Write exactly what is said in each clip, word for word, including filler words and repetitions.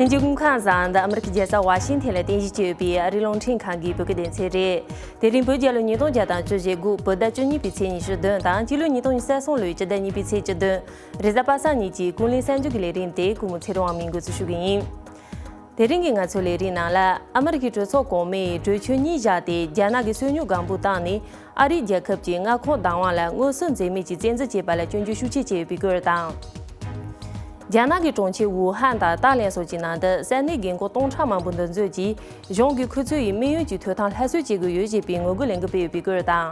ལྷན་རྒྱས་སྐུ་ཁམས་བཟང་། འདི་ཨ་མི་རི་ཀའི་རྒྱལ་ས་ཝ་ཤིང་ཐན་ལ་རྟེན་གཞི་བྱས་ཡོད་པའི་ཨ་རིའི་རླུང་འཕྲིན་ཁང་གི་བོད་སྐད་སྡེ་ཚན་རེད། དེ་རིང་བོད་རྒྱལ་ལོ་ཉིས་སྟོང་བརྒྱ་དང་བཅུ་ཞེ་དགུ། བོད་ཟླ་བཅུ་གཉིས་པའི་ཚེས་ཉི་ཤུ་བདུན་དང་སྤྱི་ལོ་ཉིས་སྟོང་ཉི་ཤུ་རྩ་གསུམ་ལོའི་སྤྱི་ཟླ་གཉིས་པའི་ཚེས་བཅུ་བདུན། རེས་གཟའ་པ་སངས་ཉིན་གྱི་ཀུན་གླེང་གསར་འགྱུར་གྱི་ལས་རིམ་དེ་ཀུན་མོ་ཚེ་རིང་དབང་མོས་འགོ་འཛུགས་ཞུ་གི་ཡིན། དེ་རིང་གི་ང་ཚོའི་ལས་རིམ་ནང་ལ། ཨ་མི་རི་ཀའི་གྲོས་ཚོགས་གོང་མས་གྲོས་ཆོད་གཉིས་བཞག་སྟེ། རྒྱ་ནག་གི་སོ་ཉུལ་ལྒང་བུ་བཏང་ནས་ཨ་རིའི་རྒྱལ་ཁབ་ཀྱི་མངའ་ཁོངས་བདག་དབང་ལ་མངོན་གསལ་འཛེམ་མེད་ཀྱིས་བཙན་འཛུལ་བྱས་པ་ལ་སྐྱོན་བརྗོད་ཤུགས་ཆེ་བྱས་ཡོད་པའི་སྐོར་དང་། རྒྱ་ནག་གི་གྲོང་ཁྱེར་ཝུ་ཧན་དང་ཏཱ་ལན་སོགས་ཀྱི་ནང་དུ་ས་གནས་རྒན་རྒོན་སྟོང་ཕྲག་མང་པོ་འདུ་འཛོམས་ཀྱིས་གཞུང་གིས་ཁོ་ཚོ་ཡི་དམིགས་ཡུལ་གྱི་ཐོབ་ཐང་སླར་གསོ་བྱེད་དགོས་ཡོད་ཅེས་པའི་ངོ་རྒོལ་ལས་འགུལ་སྤེལ་ཡོད་པའི་སྐོར་དང་།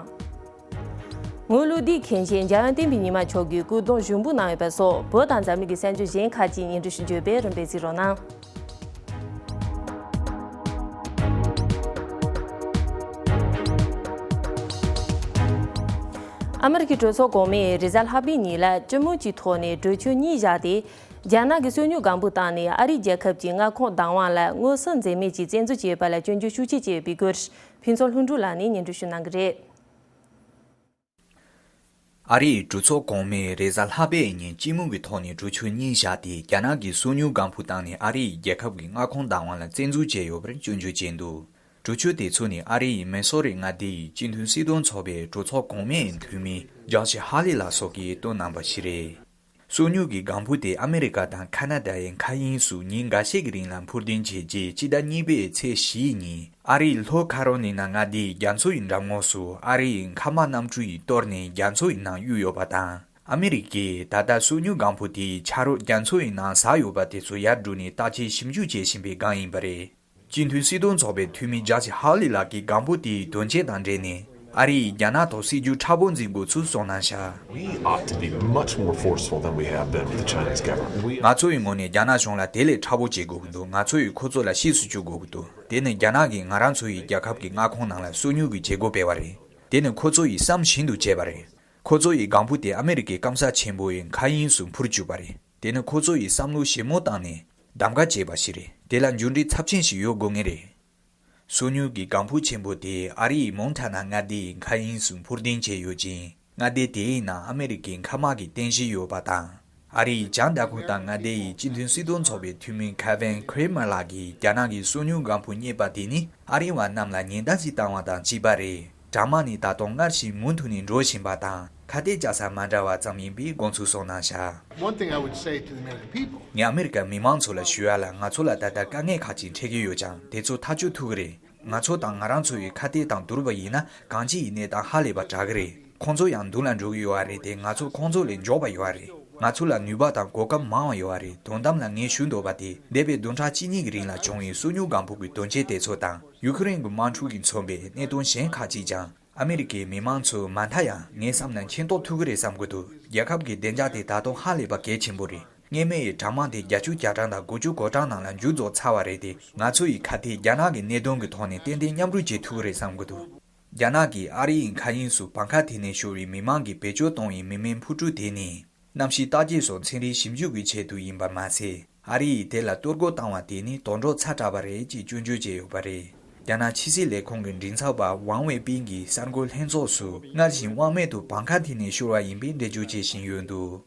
ངོ་ལོག་ལྡི་མཁན་ཆེན་འཇམ་དབྱངས་བསྟན་པའི་ཉི་མ་མཆོག་གི་སྐུ་གདུང་ཞུགས་འབུལ་གནང་ཡོད་པ་སོགས། བོད་དང་འཛམ་གླིང་གི་གསར་འགྱུར་གཞན་ཁག་ཅིག་སྙན་སྒྲོན་ཞུ་རྒྱུ་ཡོད་པས། རིམ་པས་གཟིགས་རོགས་གནང་། ཨ་མི་རི་ཀའི་གྲོས་ཚོགས་གོང་མས་རེས་གཟའ་ལྷག་པའི་ཉིན་ལ་སྤྱི་མོས་ཀྱི་ཐོག་ནས་གྲོས་ཆོད་གཉིས་བཞག་སྟེ། རྒྱ་ནག་གི་སོ་ཉུལ་ལྒང་བུ་བཏང་ནས་ཨ་རིའི་རྒྱལ་ཁབ་ཀྱི་མངའ་ཁོངས་བདག་དབང་ལ་མངོན་གསལ་འཛེམ་མེད་ཀྱིས་བཙན་འཛུལ་བྱས་པ་ལ་སྐྱོན་བརྗོད་ཤུགས་ཆེ་བྱས་ཡོད་པའི་སྐོར། ཕུན་ཚོགས་ལྷུན་གྲུབ་ལགས་ནས་སྙན་སྒྲོན་ཞུ་གནང་གི་རེད། ཨ་རིའི་གྲོས་ཚོགས་གོང་མས་རེས་གཟའ་ལྷག་པའི་ཉིན་སྤྱི་མོས་ཀྱི་ཐོག་ནས་གྲོས་ཆོད་གཉིས་བཞག་སྟེ། རྒྱ་ནག་གི་སོ་ཉུལ་ལྒང་བུ་བཏང་ནས་ཨ་རིའི་རྒྱལ་ཁབ་ཀྱི་མངའ་ཁོངས་བདག་དབང་ལ་བཙན་འཛུལ་བྱས་ཡོད་པར་སྐྱོན་བརྗོད་བྱས་འདུག་གྲོས་ཆོད་དེ་ཚོ་ནི་ཨ་རིའི་མི་སོ་རི་མངའ་སྡེ་ཡི་སྤྱི་མཐུན་སྲིད་དོན་ཚོགས་པའི་གྲོས་ཚོགས་གོང་མའི་འཐུས་མི་ཇོ་ཤི་ཧ་ལི་ལགས་སོགས་ཀྱིས་བཏོན་གནང་པ་ཞིག་རེད། སོ་ཉུལ་གྱི་ལྒང་བུ་དེ་ཨ་མེ་རི་ཀ་དང་ཁ་ན་ཌ་ཡི་མཁའ་དབྱིངས་སུ་ཉིན་འགའ་ཤས་ཀྱི་རིང་ལ་འཕུར་ལྡིང་བྱས་རྗེས། སྤྱི་ཟླ་གཉིས་པའི་ཚེས་བཞིའི་ཉིན་ཨ་རིའི་ལྷོ་ཁ་རོ་ལི་ན་མངའ་སྡེའི་རྒྱ་མཚོ་ཡི་འགྲམ་ངོགས་སུ་ཨ་རིའི་མཁའ་དམག་གནམ་གྲུ་ཡིས་གཏོར་ནས་རྒྱ་མཚོ་ཡི་ནང་གཡུགས་ཡོད་པ་དང་། ཨ་མེ་རི་ཀས་ད་ལྟ་སོ་ཉུལ་ལྒང་བུ་དེའི་ཆ་རོགས་རྒྱ་མཚོ་ཡི་ནང་ཟགས་ཡོད་པ་དེ་ཚོ་ཡར་འགྲོ་ནས་བརྟག་དཔྱད་ཞིབ་འཇུག་བྱེད་བཞིན་པའི་སྒང་ཡིན་པ་རེད། སྤྱི་མཐུན་སྲིད་དོན་ཚོགས་པའི་འཐུས་མི་ཇོ་ཤི་ཧ་ལི་ལགས་ཀྱིས་ལྒང་བུ་དེའི་དོན་རྐྱེན་དང་འབྲེལ་ནས། ཨ་རིས་རྒྱ་ནག་ཐོག་སྲིད་ཇུས་མཁྲེགས་པོ་འཛིན་དགོས་ཚུལ་གསུངས་གནང་བཞག We ought to be much more forceful than we have been with the Chinese government. We ང་ཚོ་ཡི་ངོས་ནས་རྒྱ་ནག་གཞུང་ལ་དེ་ལས་མཁྲེགས་པོ་བྱེད་དགོས་ཀྱི་འདུག་ང་ཚོ་ཡིས་ཁོ་ཚོ་ལ་ཤེས་སུ་བཅུག་དགོས་ཀྱི་འདུག་དེ་ནི་རྒྱ་ནག་གིས་ང་རང་ཚོ་ཡི་རྒྱལ་ཁབ་ཀྱི་མངའ་ཁོངས་ནང་ལ་སོ་ཉུལ་གྱི་བྱེད་སྒོ་སྤེལ་བ་རེད། དེ་ནི་ཁོ་ཚོ་ཡིས་བསམ་བཞིན་དུ་བྱས་པ་རེད། ཁོ་ཚོ་ཡིས་ལྒང་བུ་དེ་ཨ་མེ་རི་ཀའི་སྐམ་ས་ཆེན་པོ་ཡི་མཁའ་དབྱིངས་སུ་འཕུར་བཅུག་པ་རེད། དེ་ནི་ཁོ་ཚོ་ཡིས་བསམ་བློ་ཞིབ་མོ་བཏང་ནས་གདམ་ག་བྱས་པ་ཞིག་རེད། དེ་ལ་མཇུག་འབྲས་ཚབས་ཆེན་ཞིག་ཡོད་དགོས་ངེས་རེད། སོ་ཉུལ་གྱི་ལྒང་བུ་ཆེན་པོ་དེ་ཨ་རིའི་མོན་ཐ་ན་མངའ་སྡེའི་མཁའ་དབྱིངས་སུ་འཕུར་ལྡིང་བྱས་ཡོད་ཅིང་། མངའ་སྡེ་དེའི་ནང་ཨ་མེ་རི་ཀའི་མཁའ་དམག་གི་རྟེན་གཞི་ཡོད་པ་དང་། ཨ་རིའི་བྱང་ད་ཁོ་ཐ་མངའ་སྡེ་ཡི་སྤྱི་མཐུན་སྲིད་དོན་ཚོགས་པའི་འཐུས་མི་ཁེ་ཝིན་ཁྲེ་མར་ལགས་ཀྱིས། རྒྱ་ནག་གིས་སོ་ཉུལ་ལྒང་བུ་རྙེད་པ་དེ་ནི་ཨ་རི་བ་རྣམས་ལ་ཉེན་བརྡ་ཞིག་བཏང་བ་དང་གཅིག་པ་རེད། གྲང་དམག་ནི་ད་དུང་སྔར་བཞིན་མུ་མཐུད་ནས་འགྲོ་བཞིན་པ་དང་། ཁ་གཏད་བཅག་ས་མ་འདྲ་བ་ཙམ་ཡིན་པའི་དགོངས་ཚུལ་གསུངས་གནང་བཞག One thing I would say to the American people. ངས་ཨ་མེ་རི་ཀའི་མི་མང་ཚོ་ལ་ཞུ་ཡ་ལ། ང་ཚོ་ལ་ད་ལྟ་དཀའ་ངལ་ཁག་ཅིག་འཕྲད་ཀྱི་ཡོད་ཀྱང་། དེ་ཚོ་ཐག་གཅོད་ཐུབ་ཀྱི་རེད། ང་ཚོ་དང་ང་རང་ཚོ་ཡི་ཁ་གཏད་དང་བསྡུར་བ་ཡིན་ན། གང་ཅིའི་གནས་སྟངས་ཧ་ལས་པ་དྲག་གི་རེད། ཁོང་ཚོ་ཡང་མདུན་ལ་འགྲོ་གི་ཡོད་པ་རེད་དེ། ང་ཚོ་ཁོང་ཚོ་ལས་མགྱོགས་པ་ཡོད་པ་རེད། ང་ཚོ་ལ་ནུས་པ་དང་གོ་སྐབས་མང་བ་ཡོད་པ་རེད། དོན་དམ་ལ་ངས་ཞུ་འདོད་པ་དེ། འདས་པའི་བདུན་ཕྲག་གཅིག་གཉིས་ཀྱི་རིང་ལ་བྱུང་བའི་སོ་ཉུལ་ལྒང་བུ་གི་དོན་རྐྱེན་དེ་ཚོ་དང་། ཡུ་ཁུ་རེན་གྱི་དམག་འཁྲུག་གིས་མཚོན་པའི་གནད་དོན་གཞན་ཁག་ཅིག་ཀྱང་། ཨ་མེ་རི་ཀའི་མི་མང་ཚོས་མ་མཐའ་ཡང་ངའི་བསམ་ན་མཁྱེན་རྟོགས་ཐུབ་ཀྱི་རེད་བསམ་གྱི་འདུག་རྒྱལ་ཁབ་ཀྱི་བདེ་འཇགས་དེ་ད་དུང་ཧ་ལས་པ་གལ་ཆེན་པོ་རེད། སྔོན་མའི་གྲང་དམག་དེ་བརྒྱད་ཅུ་གྱ་གྲངས་དང་དགུ་བཅུ་གོ་གྲངས་ནང་ལ་མཇུག་རྫོགས་ཚར་བ་རེད་དེ། ང་ཚོ་ཡི་ཁ་གཏད་རྒྱ་ནག་གི་གནད་དོན་གྱི་ཐོག་ནས་ཏན་ཏན་མཉམ་རུབ་བྱེད་ཐུབ་ཀྱི་རེད་བསམ་གྱི་འདུག་རྒྱ་ནག་གིས་ཨ་རི་ཡི་མཁའ་དབྱིངས་སུ་བང་ཁ་དེ་ནས་ཤོར་བའི་མི་མང་གིས་བེད་སྤྱོད་གཏོང་བའི་མི་མེད་འཕུར་གྲུ་དེ་ནི། གནམ་གཤིས་བརྟག་དཔྱད་སོགས་ཚན་རིག་ཞིབ་འཇུག་གི་ཆེད་དུ་ཡིན་པ་མ་ཟད། ཨ་རི་ཡིས་དེ་ལ་གཏོར་རྒོལ་བཏང་བ་དེ་ནི་དོན་གྲུབ་ཚ་དྲགས་པ་རེད་ཅེས་སྐྱོན་བརྗོད་བྱས་ཡོད་པ་རེད། རྒྱ་ནག་ཕྱི་སྲིད་ལས་ཁུངས་ཀྱི་མགྲིན་ཚབ་པ་ཝང་ཝེ་པིན་གྱིས་གསར་འགོད་ལྷན་ཚོགས་སུ། སྔར་བཞིན་དབང་མེད་དུ་བང་ཁ་དེ་ནས་ཤོར་བ་ཡིན་པའི་འགྲེལ་བརྗོད་བྱེད་བཞིན་ཡོད་འདུག་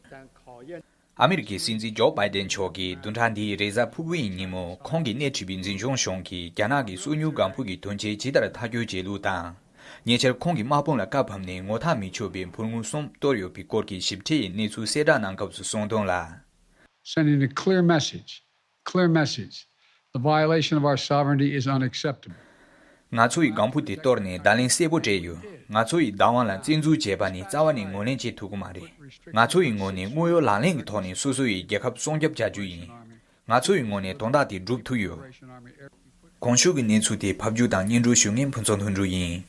ཨ་མེ་རི་ཀའི་སྲིད་འཛིན་ཇོ་བྷའི་ཏན་མཆོག་གིས་བདུན་ཕྲག་འདིའི་རེས་གཟའ་ཕུར་བུའི་ཉིན་མོ། ཁོང་གིས་སྣེ་ཁྲིད་པའི་འཛིན་སྐྱོང་གཞུང་གིས་རྒྱ་ནག་གི་སོ་ཉུལ་ལྒང་བུ་གི་དོན་རྐྱེན་ཇི་ལྟར་ཐག་གཅོད་བྱེད་ལུགས་དང་། ཉེ་ཆར་ཁོང་གི་དམག་དཔུང་ལ་བཀའ་ཕབ་ནས་ངོ་ཐག་མི་ཆོད་པའི་འཕུར་དངོས་གསུམ་གཏོར་ཡོད་པའི་སྐོར་གྱི་ཞིབ་ཕྲའི་གནས་ཚུལ་གསལ་བསྒྲགས་གནང་སྐབས་སུ་གསུངས་དོན་ལ། Sending a clear message, clear message. The violation of our sovereignty is unacceptable. ང་ཚོ་ཡི་ལྒང་བུ་དེ་གཏོར་ནས་བརྡ་ལན་གསལ་པོ་སྤྲད་ཡོད། ང་ཚོ་ཡི་བདག་དབང་ལ་བཙན་འཛུལ་བྱས་པ་ནི་རྩ་བ་ནས་ངོས་ལེན་བྱེད་ཐུབ་ཀྱི་མ་རེད། ང་ཚོ་ཡི་ངོས་ནས་དངོས་ཡོད་ལག་ལེན་གྱི་ཐོག་ནས་སོ་སོ་ཡི་རྒྱལ་ཁབ་སྲུང་སྐྱོབ་བྱ་རྒྱུ་ཡིན། ང་ཚོ་ཡི་ངོས་ནས་དོན་དག་དེ་སྒྲུབ་ཐུབ་ཡོད། གོང་ཞུས་ཀྱི་གནས་ཚུལ་དེ་ཕབ་སྒྱུར་དང་སྙན་སྒྲོན་ཞུ་མཁན་ཕུན་ཚོགས་ལྷུན་གྲུབ་ཡིན།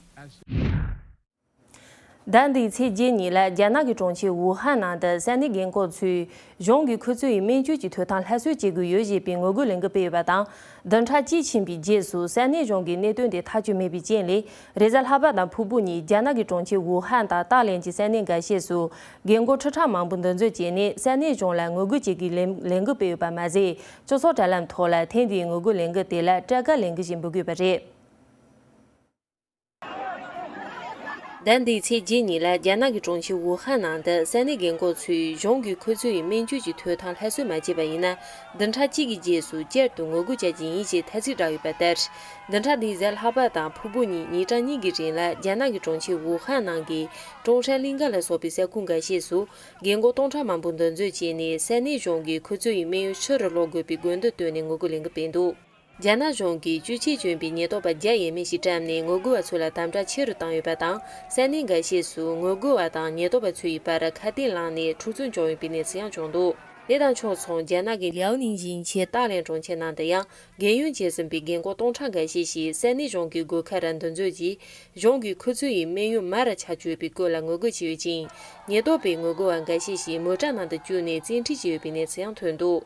ཟླ་འདིའི་ཚེས་བརྒྱད་ཉིན་ལ་རྒྱ་ནག་གི་གྲོང་ཁྱེར་ཝུ་ཧན་ནང་དུ་ས་གནས་རྒན་རྒོན་ཚོས་གཞུང་གིས་ཁོ་ཚོའི་སྨན་བཅོས་ཀྱི་ཐོབ་ཐང་སླར་གསོ་བྱེད་དགོས་ཡོད་ཅེས་པའི་ངོ་རྒོལ་ལས་འགུལ་སྤེལ་ཡོད་པ་དང་། བདུན་ཕྲག་གཅིག་ཕྱིན་པའི་རྗེས་སུ་ས་གནས་གཞུང་གིས་གནད་དོན་དེ་ཐག་གཅོད་མེད་པའི་རྐྱེན་ལས། རེས་གཟའ་ལྷག་པ་དང་ཕུར་བུ་ཉིན་རྒྱ་ནག་གི་གྲོང་ཁྱེར་ཝུ་ཧན་དང་ཏཱ་ལན་གྱི་ས་གནས་འགའ་ཤས་སུ་རྒན་རྒོན་ཁྲི་ཕྲག་མང་པོ་འདུ་འཛོམས་བྱས་ནས་ས་གནས་གཞུང་ལ་ངོ་རྒོལ་བྱེད་ཀྱི་ལས་ལས་འགུལ་སྤེལ་ཡོད་པ་མ་ཟད། སྤྱི་ཚོགས་དྲ་ལམ་ཐོག་ལ་ཐེངས་འདིའི་ངོ་རྒོལ་ལས་འགུལ་དེ་ལ་སྤྲར་དཀར་ལས་འགུལ་ཞེས་འབོད་ཀྱི་ཡོད་པ་རེད། ཟླ་འདིའི་ཚེས་བརྒྱད་ཉིན་ལ་རྒྱ་ནག་གི་གྲོང་ཁྱེར་ཝུ་ཧན་ནང་དུ་ས་གནས་རྒན་གོག་ཚོས་གཞུང་གིས་ཁོ་ཚོ་ཡི་སྨན་བཅོས་ཀྱི་ཐོབ་ཐང་སླར་གསོ་མ་བྱས་པ་ཡིན་ན། བདུན་ཕྲག་གཅིག་གི་རྗེས་སུ་བསྐྱར་དུ་ངོ་རྒོལ་བྱ་རྒྱུ་ཡིན་ཞེས་ཐ་ཚིག་བསྒྲགས་ཡོད་པ་ལྟར། བདུན་ཕྲག་འདིའི་གཟའ་ལྷག་པ་དང་ཕུར་བུ་གཉིས་ཉིན་གྲངས་གཉིས་ཀྱི་རིང་ལ་རྒྱ་ནག་གི་གྲོང་ཁྱེར་ཝུ་ཧན་ནང་གི་ཀྲུང་ཧྲན་གླིང་ག་ལ་སོགས་པའི་ས་ཁུལ་འགའ་ཤས་སུ་རྒན་གོག་སྟོང་ཕྲག་མང་པོ་འདུ་འཛོམས་བྱས་ནས་ས་གནས་གཞུང་གིས་ཁོ་ཚོ་ཡི་སྨན་གཡོག་ཕྱིར་རུ་སློག་དགོས་པའི་དགོས་འདུན་བཏོན་ནས་ངོ་རྒོལ་ལས་འགུལ་སྤེལ་འདུག་རྒྱ་ནག་གཞུང་གིས་བཅོས་ཆས་གྱོན་པའི་ཉེན་རྟོག་པ་བརྒྱ་ཡས་མས་ཤིག་བཀྲམ་ནས་ངོ་རྒོལ་བ་ཚོ་ལ་དམ་དྲག་ཆེ་རུ་བཏང་ཡོད་པ་དང་། ས་གནས་འགའ་ཤས་སུ་ངོ་རྒོལ་བ་དང་ཉེན་རྟོག་པ་ཚོ་ཡི་བར་ཁ་གཏད་ལངས་ནས་འཁྲུག་རྩོད་བྱུང་ཡོད་པའི་གནས་ཚུལ་ཡང་བྱུང་འདུག་དེ་དང་ཕྱོགས་མཚུངས། རྒྱ་ནག་གི་ལིའུ་ནིང་ཞིང་ཆེན་ཏཱ་ལེན་གྲོང་ཁྱེར་ནང་དུ་ཡང་རྒན་ཡོལ་བྱས་ཟིན་པའི་རྒན་གོག་སྟོང་ཕྲག་འགའ་ཤས་ཤིག་ས་གནས་གཞུང་གི་སྒོ་ཁར་འདུ་འཛོམས་ཀྱིས། གཞུང་གིས་ཁོ་ཚོ་ཡི་སྨན་གཡོག་མར་ཆག་བཅུག་པའི་སྐོར་ལ་ངོ་རྒོལ་བྱས་ཡོད་ཅིང་། ཉེན་རྟོག་པས་ངོ་རྒོལ་བ་འགའ་ཤས་ཤིག་མོ་ཊ་ནང་དུ་བཅུག་ནས་བཙན་ཁྲིད་བྱས་ཡོད་པའི་གནས་ཚུལ་ཡང་ཐོན་འདུག་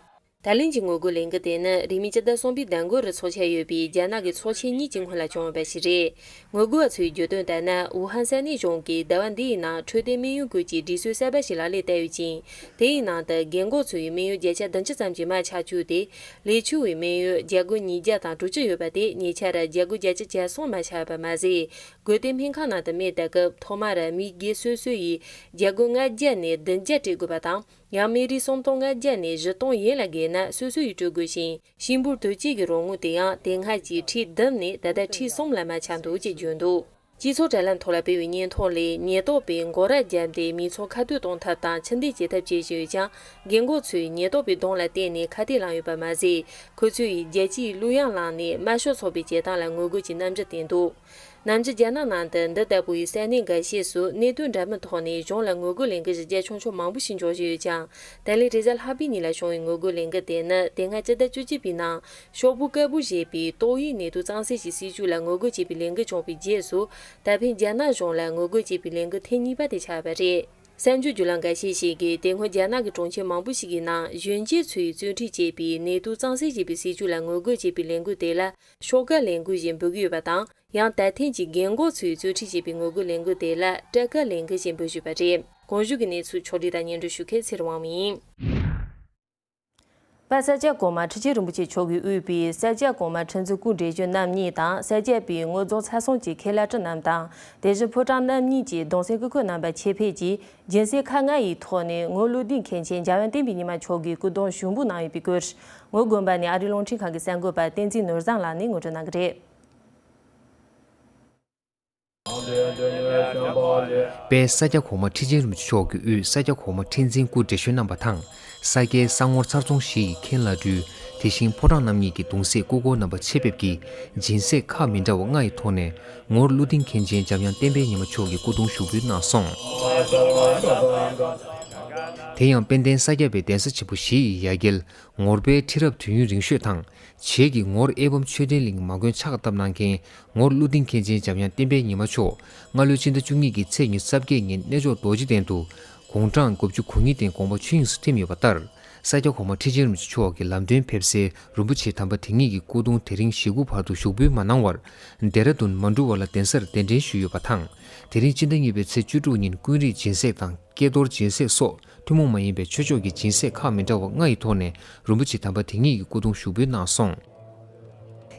ད་ལན་གྱི་ངོ་རྒོལ་ལས་འགུལ་དེ་ནི་རིང་མིན་སྤྱི་ཟླ་གསུམ་པའི་ཟླ་མགོ་རུ་འཚོགས་འཆར་ཡོད་པའི་རྒྱ་ནག་གི་ཚོགས་ཆེན་གཉིས་ཀྱི་སྔོན་ལ་བྱུང་བ་ཞིག་རེད། ངོ་རྒོལ་བ་ཚོའི་བརྗོད་དོན་ལྟར་ན། ཝུ་ཧན་ས་གནས་གཞུང་གིས་ཟླ་བ་འདིའི་ནང་འཕྲོད་བསྟེན་སྨན་གཡོག་ཁུལ་གྱི་སྒྲིག་སྲོལ་གསར་པ་ཞིག་ལག་ལེན་བསྟར་ཡོད་ཅིང་། དེའི་ནང་དུ་རྒན་གོག་ཚོའི་སྨན་གཡོག་བརྒྱ་ཆ་བདུན་ཅུ་ཙམ་གྱིས་མར་ཆག་བཅུག་སྟེ། ལས་ཆོད་པའི་སྨན་གཡོག་བརྒྱ་དགུ་ཉིས་བརྒྱ་དང་དྲུག་ཅུ་ཡོད་པ་དེ་ཉེ་ཆར་བརྒྱ་དགུ་བརྒྱ་ཆ་གྱ་གསུམ་མར་ཆག་ཡོད་པ་མ་ཟད། དགོས་དོན་སྨན་ཁང་ནང་དུ་སྨན་བསྟར་སྐབས་ཐོག་མར་མི་སྒེར་སོ་སོ་ཡིས་བརྒྱ་དགུ་ལྔ་བརྒྱ་ནས་བདུན་བརྒྱ་སྤྲད་དགོས་པ་དང་། ཡང་སྨན་རིགས་སུམ་སྟོང་ལྔ་བརྒྱ་ནས་བཞི་སྟོང་ཡན་ལ་བརྒལ་ན་སོ་སོ་ཡིས་སྤྲོད་དགོས་ཤིང་། ཤིང་ཕོར་དུས་གཅིག་གི་རོགས་དངུལ་དེ་ཡང་དེ་སྔ་གྱི་ཁྲི་བདུན་ནས་ད་ལྟ་ཁྲི་གསུམ་ལ་མར་ཆག་འདུག་ཅེས་བརྗོད་འདུག་སྤྱི་ཚོགས་དྲ་ལམ་ཐོག་ལ་སྤེལ་བའི་བརྙན་ཐུང་ལས། ཉེན་རྟོག་པས་འགོག་ར་བརྒྱབ་སྟེ་མི་ཚང་ཁ་གཏད་གཏོང་ཐབས་དང་ཕྱིར་འཐེན་བྱེད་ཐབས་བྱེད་བཞིན་ཡོད་ཀྱང་། རྒན་གོག་ཚོས་ཉེན་རྟོག་པའི་གདོང་ལ་བལྟས་ནས་ཁ་གཏད་ལངས་ཡོད་པ་མ་ཟད། ཁོ་ཚོས་རྒྱལ་སྤྱིའི་གླུ་དབྱངས་བླངས་ནས་དམར་ཤོག་ཚོགས་པའི་བྱེད་སྟངས་ལ་ངོ་རྒོལ་གྱི་རྣམ་འགྱུར་བསྟན་འདུག་ནམ་རྒྱུན་རྒྱ་ནག་ནང་དུ་འདི་ལྟ་བུའི་ས་གནས་འགའ་ཤས་སུ་གནད་དོན་འདྲ་མིན་ཐོག་ནས་གཞུང་ལ་ངོ་རྒོལ་ལས་འགུལ་ཞིག་རྒྱ་ཆུང་ཆུང་མང་པོ་ཞིག་འབྱུང་བཞིན་ཡོད་ཀྱང་། ད་ལན་རེས་གཟའ་ལྷག་པའི་ཉིན་ལ་བྱུང་བའི་ངོ་རྒོལ་ལས་འགུལ་དེ་ནི་དེ་སྔ་སྤྱི་ཟླ་བཅུ་གཅིག་པའི་ནང་ཤོག་བུ་དཀར་པོ་ཞེས་པའི་ཏོག་དབྱིབས་ནད་དུག་གཙང་སེལ་གྱི་སྲིད་ཇུས་ལ་ངོ་རྒོལ་བྱས་པའི་ལས་འགུལ་བྱུང་བའི་རྗེས་སུ། ད་ཕན་རྒྱ་ནག་གཞུང་ལ་ངོ་རྒོལ་བྱས་པའི་ལས་འགུལ་ཐེངས་གཉིས་པ་དེ་ཆགས་པ་རེད། གསར་འགྱུར་བརྒྱུད་ལམ་འགའ་ཤས་ཤིག་གིས་དེ་སྔོན་རྒྱ་ནག་གི་གྲོང་ཁྱེར་མང་པོ་ཞིག་གི་ནང་གཞོན་སྐྱེས་ཚོས་བཙན་ཁྲིད་བྱས་པའི་ནད་དུག་གཙང་སེལ་བྱེད་པའི་སྲིད་ཇུས་ལ་ངོ་རྒོལ་བྱེད་པའི་ལས་འགུལ་དེ་ལ་ཤོག་དཀར་ལས་འགུལ་ཞེས་འབོད་ཀྱི་ཡོད་པ་དང་། ཡང་ད་ཐེངས་ཀྱི་རྒན་གོག་ཚོས་རྩོད་ཁྲིད་བྱས་པའི་ངོ་རྒོལ་ལས་འགུལ་དེ་ལ་སྤྲ་དཀར་ལས་འགུལ་ཞེས་འབོད་བཞིན་པ་རེད། གོང་ཞུས་ཀྱི་གནས་ཚུལ་ཕྱོགས་སྒྲིག་དང་སྙན་སྒྲོན་ཞུ་མཁན་ཚེ་རིང་དབང་མོ་ཡིན། པ་ས་སྐྱ་གོང་མ་ཁྲི་ཆེན་རིན་པོ་ཆེ་མཆོག་གིས་དབུས་པའི་ས་སྐྱ་གོང་མ་ཁྲི་འཛིན་སྐུ་བགྲེས་གཞོན་རྣམ་གཉིས་དང་ས་སྐྱ་པའི་དངོས་རྫོང་ཚོགས་ཆུང་གི་མཁན་བླ་སྤྲུལ་རྣམས་དང་། དེ་བཞིན་ཕོ་བྲང་རྣམ་གཉིས་ཀྱི་གདུང་སེམས་སྐུ་འཁོར་རྣམ་པ་ཆེད་ཕེབས་ཀྱིས་སྦྱིན་སྲེག་ཁག་ལྔ་ཡི་ཐོག་ནས་ངོར་བློ་ལྡན་མཁན་ཆེན་འཇམ་དབྱངས་བསྟན་པའི་ཉི་མ་མཆོག་གི་སྐུ་གདུང་ཞུགས་འབུལ་གནང་ཡོད་པའི་སྐོར། ངོར་དགོན་པ་ནས་ཨ་རིའི་རླུང་འཕྲིན་ཁང་གི་གསར་འགོད་པ་བསྟན་འཛིན་ནོར་བཟང་ལགས་ནས་ངོ་སྤྲོད་གནང་གི་རེད། དཔལ་ས་སྐྱ་གོང་མ་ཁྲི་ཆེན་རིན་པོ་ཆེ་མཆོག་གིས་དབུས་ས་སྐྱ་གོང་མ་ཁྲི་འཛིན་སྐུ་བགྲེས་གཞོན་རྣམ་པ་དང་། ས་སྐྱའི་ས་ངོར་ཚར་རྫོང་བཞི་ཡི་མཁན་བླ་སྤྲུལ། དེ་བཞིན་ཕོ་བྲང་རྣམ་གཉིས་ཀྱི་གདུང་སྲས་སྐུ་འཁོར་རྣམ་པ་ཆེད་ཕེབས་ཀྱིས་སྦྱིན་སྲེག་ཁག་མི་འདྲ་བ་ལྔ་ཡི་ཐོག་ནས་ངོར་བློ་ལྡན་མཁན་ཆེན་འཇམ་དབྱངས་བསྟན་པའི་ཉི་མ་མཆོག་གི་སྐུ་གདུང་ཞུགས་འབུལ་གནང་སོང་། དེ་ཡང་དཔལ་ལྡན་ས་སྐྱ་པའི་གདན་ས་ཆེན་པོ་བཞི་ཡི་ཡ་གྱལ་ངོར་པའི་ཁྲི་རབས་དུས་ཡུན་རིང་ཤོས་དང་། བྱེས་ཀྱི་ངོར་ཨེ་བམ་ཆོས་ལྡན་གླིང་མ་དགོན་ཕྱག་བཏབ་གནང་མཁན་ངོར་བློ་ལྡན་མཁན་ཆེན་འཇམ་དབྱངས་བསྟན་པའི་ཉི་མ་མཆོག་སྔ་ལོའི་ཕྱི་ཟླ་བཅུ་གཉིས་ཀྱི་ཚེས་ཉི་ཤུ་རྩ་བརྒྱད་ཉིན་གནས་མཆོག་རྡོ་རྗེ་གདན་དུ་དགུང་གྲངས་དགུ་བཅུ་གོ་གཉིས་སྟེང་དགོངས་པ་ཆོས་དབྱིངས་སུ་ཐིམ་ཡོད་པ་ལྟར། ས་སྐྱ་གོང་མ་ཁྲི་ཆེན་རིན་པོ་ཆེ་མཆོག་གི་ལམ་སྟོན་ཕེབས་སའི་རིན་པོ་ཆེ་དམ་པ་དེ་ཉིད་ཀྱི་སྐུ་གདུང་དེ་རིང་ཞེ་དགུ་བར་དུ་ཞུགས་འབུལ་མ་གནང་བར། ལྡེ་ར་ལྡུན་མ་འགྲུལ་བ་ལ་གདན་སར་གདན་འདྲེན་ཞུས་ཡོད་པ་དང་། དེ་རིང་སྤྱི་ཟླ་གཉིས་པའི་ཚེས་བཅུ་དྲུག་ཉིན་ཀུན་རིག་སྦྱིན་སྲེག་དང་། ཀྱེ་རྡོར་སྦྱིན་སྲེག་སོགས་ཐུན་མོང་མ་ཡིན་པའི་ཆོས་ཕྱོགས་ཀྱི་སྦྱིན་སྲེག་ཁག་མི་འདྲ་བ་ལྔ་ཡི་ཐོག་ནས་རིན་པོ་ཆེ་དམ་པ་དེ་ཉིད་ཀྱི་སྐུ་གདུང་ཞུགས་འབུལ་གནང་སོང་།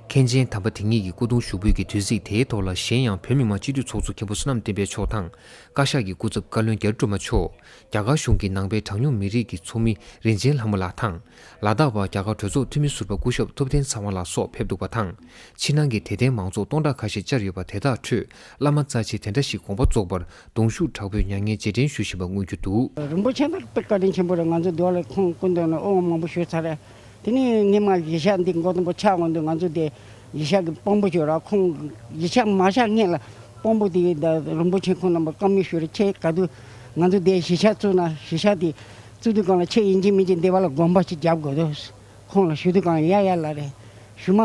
མཁན་ཆེན་དམ་པ་དེ་ཉིད་ཀྱི་སྐུ་གདུང་ཞུགས་འབུལ་གྱི་དུས་ཚིགས་དེའི་ཐོག་ལ་གཞན་ཡང་བོད་མི་མང་སྤྱི་འཐུས་ཚོགས་གཙོ་མཁན་པོ་བསོད་ནམས་བསྟན་འཕེལ་མཆོག་དང་། བཀའ་ཤག་གི་སྐུ་ཚབ་བཀའ་བློན་རྒྱ་རི་སྒྲོལ་མ་མཆོག་རྒྱ་གར་གཞུང་གི་ནང་པའི་གྲངས་ཉུང་མི་རིགས་ཀྱི་ཚོགས་མི་རིན་ཆེན་ལྷ་མོ་ལགས་དང་། ལ་དྭགས་པ་རྒྱ་གར་གྲོས་ཚོགས་འཐུས་མི་ཟུར་པ་སྐུ་ཞབས་ཐུབ་བསྟན་ཚེ་དབང་ལགས་སོགས་ཕེབས་འདུག་པ་དང་། ཕྱི་ནང་གི་དད་ལྡན་མང་ཚོགས་སྟོང་ཕྲག་ཁ་ཤས་བཅར་ཡོད་པ་དེ་དག་ཁྲོད་བླ་མ་རྩ་ཆེ་དེ་འདྲ་ཞིག་དགོངས་པ་རྫོགས་པར་གདུང་ཤུགས་དྲག་པོས་མྱ་ངན་རྗེས་དྲན་ཞུ་བཞིན་པ་མངོན་གྱུར་འདུག་རིན་པོ་ཆེ་ལ་དཔེ་བཀའ་དྲིན་ཆེན་པོ་རེད། ང་ཚོ་འདི་བ་ལ་ཁོང་སྐུ་མདུན་ནས་དབུ་འཕང་མང་པོ་ཞུས་ཚར་རེད། དེ་ནས་སྔས་མ་གཞིས་ཆགས་འདི་མགོ་དང་པོ་ཆགས་འོང་དུས་ང་ཚོ་དེ་གཞིས་ཆགས་ཀྱི་དཔོན་པོ་ཅིག་ཡོད་ར། ཁོང་གཞིས་ཆགས་མ་ཆགས་སྔོན་ལ་དཔོན་པོ་དེ་ད་རིན་པོ་ཆེ་ཁོང་རྣམ་པ་བཀའ་མོལ་ཞུས་རེད། ཁྱེད་ག་དུས་ང་ཚོ་དེ་གཞིས་ཆགས་བཙུགས་ན་གཞིས་ཆགས་དེ་བཙུགས་དུས་སྒང་ལ་ཁྱེད་ཡིན་གཅིག་མིན་གཅིག་འདི་བ་ལ་དགོན་པ་ཅིག་རྒྱབ་དགོས་འདུག་ཁོང་ལ་ཞུ་དུས་སྒང་ཡ་ཡ་ལ་རེད། ཞུ་མ་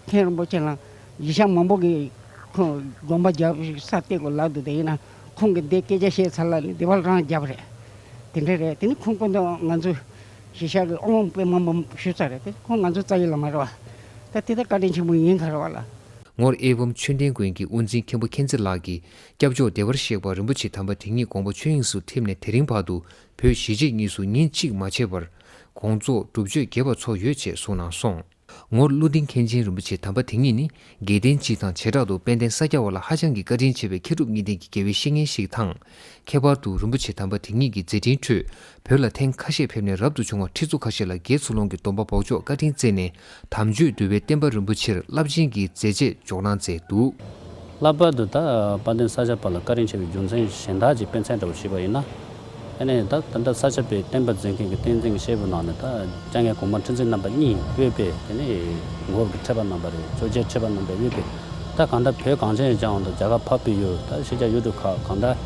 མཁན་རིན་པོ་ཆེ་ལ་གཞིས་ཆགས་མང་པོ་གི་ཁོང་དགོན་པ་རྒྱབ་ས་གཏད་དགོས་ལབ་འདུག་དེ་ཡིན་ན་ཁོང་གི་འདི་སྐད་ཆ་བཤད་ཚར་ལ་ནི་འདི་བ་ལ་རང་རྒྱབ་རེད། དེ་འདྲ་རེད། དེ་ནི་ཁོང་སྐུ་མདུན་ང་ཚོ་གཞིས་ཆགས་ཀྱི་དབང་དཔེ་མང་པོ་ཞུས་ཚར་རེད། དེ་ཁོང་ང་ཚོ་རྩ་ཡི་བླ་མ་རེད་བ། ད་དེ་ལྟར་བཀའ་དྲིན་ཆེན་པོ་ཡིན་ག་རེད་བ་ལ། ངོར་ཨེ་བོམ་ཆོས་ལྡན་དགོན་གྱི་དབུ་འཛིན་མཁན་པོ་མཁྱེན་བརྩེ་ལགས་ཀྱིས་སྐྱབས་མཆོག་བདེ་བར་གཤེགས་པ་རིན་པོ་ཆེ་དམ་པ་དེ་ཉིད་དགོངས་པ་ཆོས་དབྱིངས་སུ་ཐིམ་ནས་དེ་རིང་བར་དུ་བོད་གཞིས་བྱེས་གཉིས་སུ་ཉིན་གཅིག་མ་ཆད་པར་དགོངས་རྫོགས་སྒྲུབ་མཆོད་རྒྱས་པ་ཚོགས་ཡོད་ཅེས་གསུངས་གནང་སོང་། ངོར་ཀླུ་ལྡིང་མཁན་ཆེན་རིན་པོ་ཆེ་དམ་པ་དེ་ཉིད་ནི་དགེ་ལྡན་སྤྱི་དང་བྱེ་བྲག་ཏུ་དཔལ་ལྡན་ས་སྐྱ་པ་ལ་ཧ་ཅང་གི་བཀའ་དྲིན་ཆེ་བའི་མཁས་གྲུབ་གཉིས་ལྡན་གྱི་དགེ་བའི་བཤེས་གཉེན་ཞིག་དང་། ཁྱད་པར་དུ་རིན་པོ་ཆེ་དམ་པ་དེ་ཉིད་ཀྱི་མཛད་འཕྲིན་ཁྲོད་བོད་ལ་ཐེངས་ཁ་ཤས་ཕེབས་ནས་རབ་ཏུ་བྱུང་བ་ཁྲི་ཚོ་ཁ་ཤས་ལ་དགེ་ཚུལ་སློང་གི་སྡོམ་པ་འབོགས་ཆོག་བཀའ་དྲིན་བསྩལ་ནས་དམ་ཆོས་འདུལ་བའི་བསྟན་པ་རིན་པོ་ཆེར་རླབས་ཆེན་གྱི་མཛད་རྗེས་འཇོག་གནང་མཛད་འདུག། ལྷག་པར་དུ་ད་དཔལ་ལྡན་ས་སྐྱ་པ་ལ་བཀའ་དྲིན་ཆེ་བའི་རྒྱུ་མཚན་གཞན་དག་ཅིག་དཔེ་མཚོན་འདྲ་བོ་ཞུས་པ་ཡིན་ན། ཨ་ནི་ད་ད་ལྟ་ས་སྐྱ་པའི་བསྟན་པ་འཛིན་མཁན་གྱི་བསྟན་འཛིན་གྱི་སྐྱེས་བུ་ནང་ནས་ད་སྐྱབས་མགོན་གོང་མ་ཁྲི་འཛིན་རྣམ་པ་གཉིས་དབུས་པའི་དེ་ནས་ངོར་གྱི་ཁྲི་པ་རྣམ་པ་རེད། ཆོས་རྒྱལ་ཁྲི་པ་རྣམ་པའི་དབུས་པའི་ད་གང་ལྟར་བོད་གངས་ཅན་ལྗོངས་དང་རྒྱ་གར་འཕགས་པའི་ཡུལ་ད་ཤེས་བྱ་ཡུལ་གྲུ་ཁག་གང་ལྟར་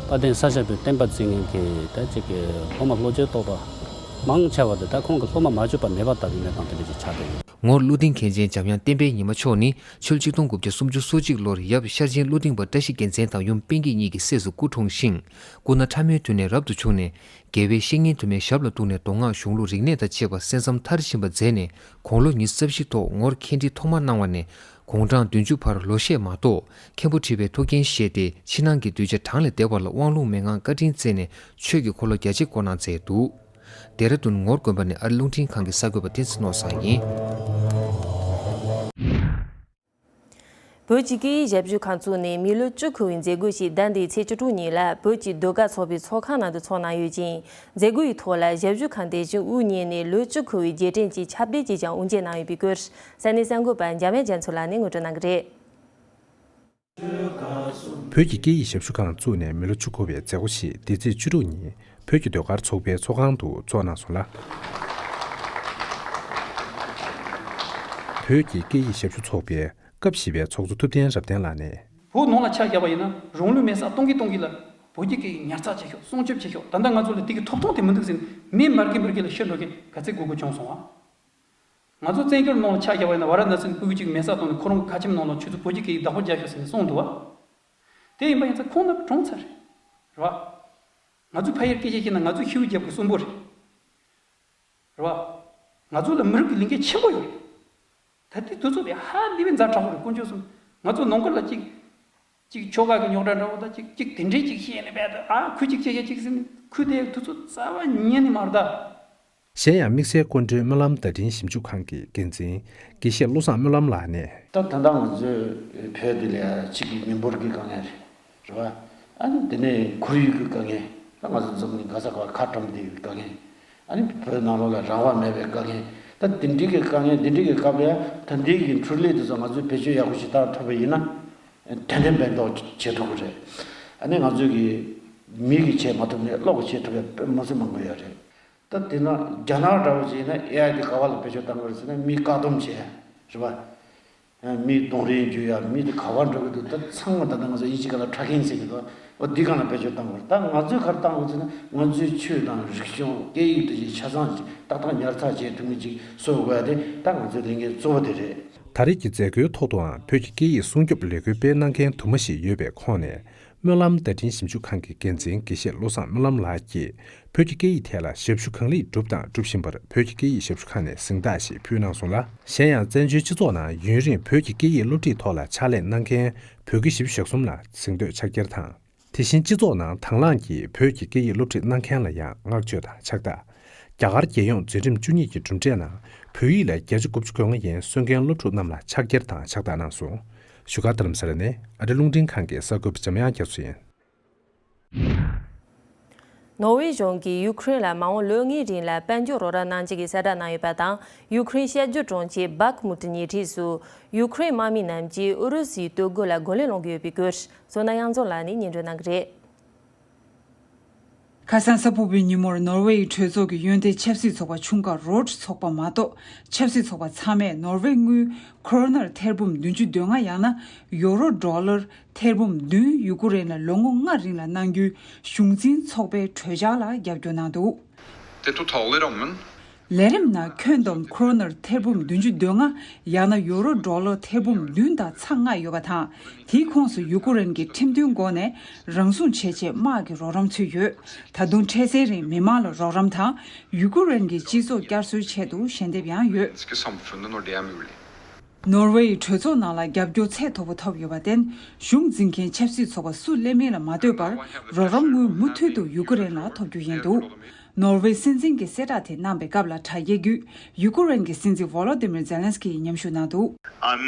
དཔལ་ལྡན་ས་སྐྱ་པའི་བསྟན་པ་འཛིན་མཁན་གྱི་ད་ཅིག་གི་སློབ་མ་བློ་ཆོས་རྟོགས་པ་མང་ཆེ་བ་དེ་ད་ཁོང་གི་སློབ་མ་མ་བཅོས་པ་མེད་པ་ལྟ་བུའི་གནས་སྟངས་དེ་འདྲ་ཅིག་ཆགས་བསྡད་ཡོད། ངོར་ཀླུ་ལྡིང་མཁན་ཆེན་འཇམ་དབྱངས་བསྟན་པའི་ཉི་མ་མཆོག་ནི་ཆུ་ལོ་གཅིག་སྟོང་དགུ་བརྒྱ་སུམ་ཅུ་སོ་གཅིག་ལོར་ཡབ་ཤར་ཆེན་ཀླུ་ལྡིང་པ་བཀྲ་ཤིས་རྒྱལ་མཚན་དང་ཡུམ་པཎ་གྱི་གཉིས་ཀྱི་སྲས་སུ་སྐུ་འཁྲུངས་ཤིང་། སྐུ་ན་ཕྲ་མོའི་དུས་ནས་རབ་ཏུ་བྱུང་ནས་དགེ་བའི་བཤེས་གཉེན་དུ་མའི་ཞབས་ལ་གཏུགས་ནས་མདོ་སྔགས་གཞུང་ལུགས་རིག་གནས་དང་བཅས་པ་གསན་བསམ་མཐར་ཕྱིན་པ་མཛད་ནས་དགུང་ལོ་ཉི་ཤུ་རྩ་བཞི་ཐོག་ངོར་ཁེངས་དྲེགས་ཐོག་མར་གནང་བ་ནས་དགུང་གྲངས་བདུན་ཅུ་བར་ལོ་ཤས་མ་གཏོགས་མཁན་པོ་ཁྲི་པའི་ཐུགས་འགན་བཞེས་ཏེ་ཕྱི་ནང་གི་གདུལ་བྱ་གྲངས་ལས་འདས་པ་ལ་དབང་ལུང་མན་ངག་བཀའ་དྲིན་བསྩལ་ནས་ཆོས་ཀྱི་འཁོར་ལོ་རྒྱ་ཆེར་བསྐོར་གནང་མཛད་འདུག། ལྡེ་ར་ལྡུན་ངོར་དགོན་པ་ནས་ཨ་རི་རླུང་འཕྲིན་ཁང་གི་གསར་འགོད་པ་བསྟན་འཛིན་ནོར་བཟང་ཡིན། བོད་ཀྱི་སྐད་ཡིག་ཞབས་ཞུ་ཁང་བཙུགས་ནས་མི་ལོ་བཅུ་འཁོར་བའི་མཛད་སྒོ་ཞིག་ཟླ་འདིའི་ཚེས་བཅུ་དྲུག་ཉིན་ལ་བོད་ཀྱི་ཟློས་གར་ཚོགས་པའི་ཚོགས་ཁང་ནང་དུ་ཚོགས་གནང་ཡོད་ཅིང་། མཛད་སྒོའི་ཐོག་ལ་ཞབས་ཞུ་ཁང་དེ་བཞིན་དབུ་བརྙེས་ནས་ལོ་བཅུ་འཁོར་བའི་རྗེས་དྲན་གྱི་ཁྱབ་གདལ་ཅིག་ཀྱང་དབུ་འབྱེད་གནང་ཡོད་པའི་སྐོར། ས་གནས་གསར་འགོད་པ་འཇམ་དབྱངས་རྒྱ་མཚོ་ལགས་ནས་ངོ་སྤྲོད་གནང་གི་རེད། བོད་ཀྱི་སྐད་ཡིག་ཞབས་ཞུ་ཁང་བཙུགས་ནས་མི་ལོ་བཅུ་འཁོར་བའི་མཛད་སྒོ་ཞིག་འདི་ཚེས་བཅུ་དྲུག་ཉིན་བོད་ཀྱི་ཟློས་གར་ཚོགས་པའི་ཚོགས་ཁང་དུ་ཚོགས་གནང་སོང་ལ། བོད་ཀྱི་སྐད་ཡིག་ཞབས་ཞུ་ཚོགས་པའི་སྐབས་བཞི་པའི་ཚོགས་གཙོ་ཐུབ་བསྟན་རབ་བརྟན་ལགས་ནས། བོད་ནང་ལ་ཆ་བཞག་པ་ཡིན་ན་རང་ལུས་མེ་སྲེག་གཏོང་གི་གཏོང་གི་ལ་བོད་ཀྱི་སྐད་ཡིག་ཉར་ཚགས་བྱེད་ཤོག་སྲུང་སྐྱོབ་བྱེད་ཤོག་ད་ལྟ་ང་ཚོ་ལ་དེ་གི་ཐོབ་ཐང་དེ་མི་འདུག་ཟེར་ནས་མི་མར་གི་མར་གི་ལ་ཤོར་འགྲོ་མཁན་ག་ཚད་དགོས་དགོས་བྱུང་སོང་བ། ང་ཚོ་བཙན་བྱོལ་ནང་ལ་ཆ་བཞག་པ་ཡིན་ན་ཝཱ་ར་ཎ་སི་ནས་སྤུ་གུ་གཅིག་མེ་སྲེག་བཏང་ནས་ཁོ་རང་གི་ཁ་ཆེམས་ནང་ལ་ཁྱོད་ཚོ་བོད་ཀྱི་སྐད་ཡིག་བདག་པོ་རྒྱག་ཤོག་ཟེར་ནས་གསུངས་འདུག་བ། དེ་ཡིན་པ་ཡིན་ཙང་ཁོང་རྣམས་གྲོངས་ཚར་རེད། རེད་བ། ང་ཚོས་ཕ་ཡུལ་སྐད་ཆ་བཤད་ན་ང་ཚོས་ཤི་བོ་རྒྱབ་ཀྱི་གསོན་པོ་རེད། རེད་བ། ང་ཚོ་ལ་མི་རིགས་ཀྱི་ལས་འགན་ཆེན་པོ་ཡོད་རེད། ད་ལྟའི་དུས་ཚོད་དེ་ཧ་ལས་པའི་ཛ་དྲག་པོ་རེད། དཀོན་མཆོག་གསུམ། ང་ཚོ་ནང་ཁུལ་ལ་གཅིག་གཅིག་ཁྱོ་ག་གི་རྙོག་དྲ་འདྲ་བོ་དང་གཅིག་གཅིག་དེ་འདྲའི་གཅིག་བཤད་ནས་བས་ད་ཨ་ཁུ་གཅིག་བཤད་ཡ་གཅིག་ཟིན་ཁུ་དེ་དུས་ཚོད་རྩ་བ་ཉིད་ནས་མ་རེད་ད། གཞན་ཡང་དམིགས་བསལ་སྐུ་མགྲོན་སྨོན་ལམ་བརྡ་འཕྲིན་ཞིབ་འཇུག་ཁང་གི་འགན་འཛིན་དགེ་བཤེས་བློ་བཟང་སྨོན་ལམ་ལགས་ནས། ད་ད་ལྟ་ང་ཚོའི་བོད་འདི་ལ་གཅིག་གི་མི་འབོར་གྱི་དཀའ་ངལ་རེད། རེད་བ། ཨ་ནི་དེ་ནས་ཁོར་ཡུག་གི་དཀའ་ངལ། ད་ང་ཚོ་འཛམ་གླིང་ག་ས་ག་བར་ཁ་བཀྲམ་བསྡད་ཡོད་དཀའ་ངལ། ཨ་ནི་བོད་ནང་ལོགས་ལ་རང་དབང་མེད་པའི་དཀའ་ངལ། ད་དེ་འདྲའི་གི་དཀའ་ངལ་འདི་འདྲའི་གི་སྐབས་ལ་ད་འདི་གི་འཕྲུལ་ལས་དེ་ཚོ་ང་ཚོས་བེད་སྤྱོད་ཡག་པོ་ཞིག་བཏང་ཐུབ་པ་ཡིན་ན། ཏན་ཏན་ཕན་ཐོགས་བྱེད་ཐུབ་ཀྱི་རེད། ཨ་ནི་ང་ཚོས་གི་མི་གི་བྱེད་མ་ཐུབ་ནས་གློག་གི་བྱེད་ཐུབ་པའི་དཔེ་མི་སྲིད་མང་པོ་ཡོད་རེད། ད་དེ་ན་རྒྱ་ནག་འདྲ་བོ་ཞིག་ཡིན་ན་ཨེ་ཨའི་དེ་ག་བ་ལ་བེད་སྤྱོད་བཏང་དགོས་རེད་ཟེར་ན་མི་བཀག་སྡོམ་བྱས་རེད་བ། མི་གདོང་རིང་རྒྱུ་ཡ་མི་དེ་ག་བ་འགྲོ་གི་འདུག་ད་ཚང་མ་ད་ལྟ་ང་ཚོ་དབྱིན་ཇི་སྐད་ལ་ཊ་རེ་ཀིང་ཟེར་གི་འདུག་འོ་འདི་སྒང་ལ་བེད་སྤྱོད་བཏང་དགོས་རེད། ད་ང་ཚོས་ག་རེ་བཏང་དགོས་ཟེར་ན་ང་ཚོའི་ཆོས་དང་རིག་གཞུང་སྐད་ཡིག་དེ་ཅིག་ཆ་ཚང་ཅིག་ཏག་ཏག་ཉར་ཚགས་བྱེད་ཐུབ་མཁན་ཅིག་བཟོ་དགོས་ཡ་དེ་ད་ང་ཚོའི་ལས་འགན་གཙོ་བོ་དེ་རེད། ད་རེས་ཀྱི་མཛད་སྒོའི་ཐོག་ཏུའང་བོད་ཀྱི་སྐད་ཡིག་སྲུང་སྐྱོབ་ལས་འགུལ་སྤེལ་གནང་མཁན་དུ་མ་ཞིག་ཡོད་པའི་ཁོངས་ནས། སྨོན་ལམ་བརྡ་འཕྲིན་ཞིབ་འཇུག་ཁང་གི་འགན་འཛིན་དགེ་བཤེས་བློ་བཟང་སྨོན་ལམ་ལགས་ཀྱིས་བོད་ཀྱི་སྐད་ཡིག་ཐད་ལ་ཞབས་ཞུ་གང་ལེགས་བསྒྲུབས་དང་སྒྲུབ་བཞིན་པར་བོད་ཀྱི་སྐད་ཡིག་ཞབས་ཞུ་ཁང་ནས་གཟེངས་རྟགས་ཤིག་ཕུལ་གནང་སོང་ལ། གཞན་ཡང་བཙན་བྱོལ་སྤྱི་ཚོགས་ནང་ཡུན་རིང་བོད་ཀྱི་སྐད་ཡིག་སློབ་ཁྲིད་ཐོག་ལ་ཕྱག་ལས་གནང་མཁན་བོད་དགེ་བཞི་བཅུ་ཞེ་གསུམ་ལ་གཟེངས་བསྟོད་ཕྱག་འཁྱེར་དང་། དེ་བཞིན་སྤྱི་ཚོགས་ནང་དང་བླངས་ཀྱིས་བོད་ཀྱི་སྐད་ཡིག་སློབ་ཁྲིད་གནང་མཁན་ལ་ཡང་བསྔགས་བརྗོད་དང་ཕྱག་རྟགས། རྒྱ་གར་རྒྱལ་ཡོངས་འཛིན་རིམ་བཅུ་གཉིས་ཀྱི་གྲུབ་འབྲས་ནང་བོད་ཡིག་ལ་བརྒྱ་ཆ་དགུ་བཅུ་གོ་ལྔ་ཡན་སོན་མཁན་སློབ་ཕྲུག་རྣམས་ལ་ཕྱག་འཁྱེར་དང་ཕྱག་རྟགས་གནང་སོང་། བཞུགས་སྒར་རྡ་རམ་ས་ལ་ནས་ཨ་རི་རླུང་འཕྲིན་ཁང་གི་གསར་འགོད་པ་འཇམ་དབྱངས་རྒྱ་མཚོ་ཡིན། ནོར་ཝེ་གཞུང་གིས་ཡུ་ཁུ་རེན་ལ་མ་འོངས་ལོ་ལྔའི་རིང་ལ་དཔལ་འབྱོར་རོགས་རམ་གནང་རྒྱུ་གི་གསལ་བསྒྲགས་གནང་ཡོད་པ་དང་། ཡུ་ཁུ་རེན་བཤད་སྒྱུར་དྲུང་ཆེ་སྦག་མུ་ཏི་ཉེ་འཁྲིས་སུ་ཡུ་ཁུ་རེན་དམག་མི་རྣམས་ཀྱིས་ཨུ་རུ་སུའི་སྟོད་གོ་ལ་རྒོལ་ལན་སློང་གི་ཡོད་པའི་སྐོར། བསོད་ནམས་དབྱངས་འཛོམས་ལགས་ནས་སྙན་སྒྲོན་གནང་གི་རེད། ཁ་སང་གཟའ་ཕུར་བུའི་ཉིན་མོར་ནོར་ཝེ་ཡི་གྲོས་ཚོགས་ཀྱི་གཡོན་ཐལ་ཆབ་སྲིད་ཚོགས་པ་ཆུང་ཁག་རོ་ཊི་ཚོགས་པ་མ་གཏོགས་ཆབ་སྲིད་ཚོགས་པ་ཚང་མས་ནོར་ཝེ་དངུལ་ཁོ་རོ་ནར་ཐེར་འབུམ་བདུན་ཅུ་དོན་ལྔ་ཡང་ན་ཡོ་རོ་ཌོ་ལར་ཐེར་འབུམ་བདུན་ཡུ་ཀུ་རེན་ལ་ལོ་ངོ་ལྔ་རིང་ལ་གནང་རྒྱུའི་གཞུང་འཛིན་ཚོགས་པའི་གྲོས་འཆར་ལ་རྒྱབ་སྐྱོར་གནང་འདུག། དེ་ཐོག་ཐོག་ལས་རམ་མིན། ལས་རིམ་ནང་ཁྱོན་བསྡོམས་ཁོ་རོ་ནར་ཐེར་འབུམ་བདུན་ཅུ་དོན་ལྔ་ཡང་ན་ཡོ་རོ་ཌོ་ལར་ཐེར་འབུམ་བདུན་དང་ཚེག་ལྔ་ཡོད་པ་དང་། དེའི་ཁོངས་སུ་ཡུ་ཀུ་རེན་གྱི་ཁྲིམས་མཐུན་སྒོ་ནས་རང་སྲུང་བྱེད་ཆེད་དམག་གི་རོགས་རམ་ཚུད་ཡོད། ད་དུང་འཕྲལ་སེལ་རིང་མི་མང་ལ་རོགས་རམ་དང་ཡུ་ཀུ་རེན་གྱི་སྤྱི་ཚོགས་བསྐྱར་གསོའི་ཆེད་དུ་ཞལ་འདེབས་ཡང་ཡོད། ནོར་ཝེ་ཡི་གྲོས་ཚོགས་ནང་ལ་རྒྱབ་སྐྱོར་ཚད་མཐོ་པོ་ཐོབ་ཡོད་པར་བརྟེན། གཞུང་འཛིན་མཁན་ཆབ་སྲིད་ཚོགས་པ་སུ་སླེབས་མིན་ལ་མ་ལྟོས་པར་རོགས་རམ་དངུལ་མུ་མཐུད་དུ་ཡུ་ཀུ་རེན་ལ་ཐོབ་རྒྱུ་ཡིན་འདུག། ནོར་ཝེ་སྲིད་འཛིན་གྱིས་གསལ་བསྒྲགས་དེ་གནང་པའི་སྐབས་ལ་དྲ་རྒྱའི་བརྒྱུད་ཡུ་ཀེ་རེན་གྱི་སྲིད་འཛིན་ཝོ་ལོ་ཏི་མིར་ཛེ་ལན་སི་ཀི་ཡིས་མཉམ་ཞུགས་གནང་འདུག། I'm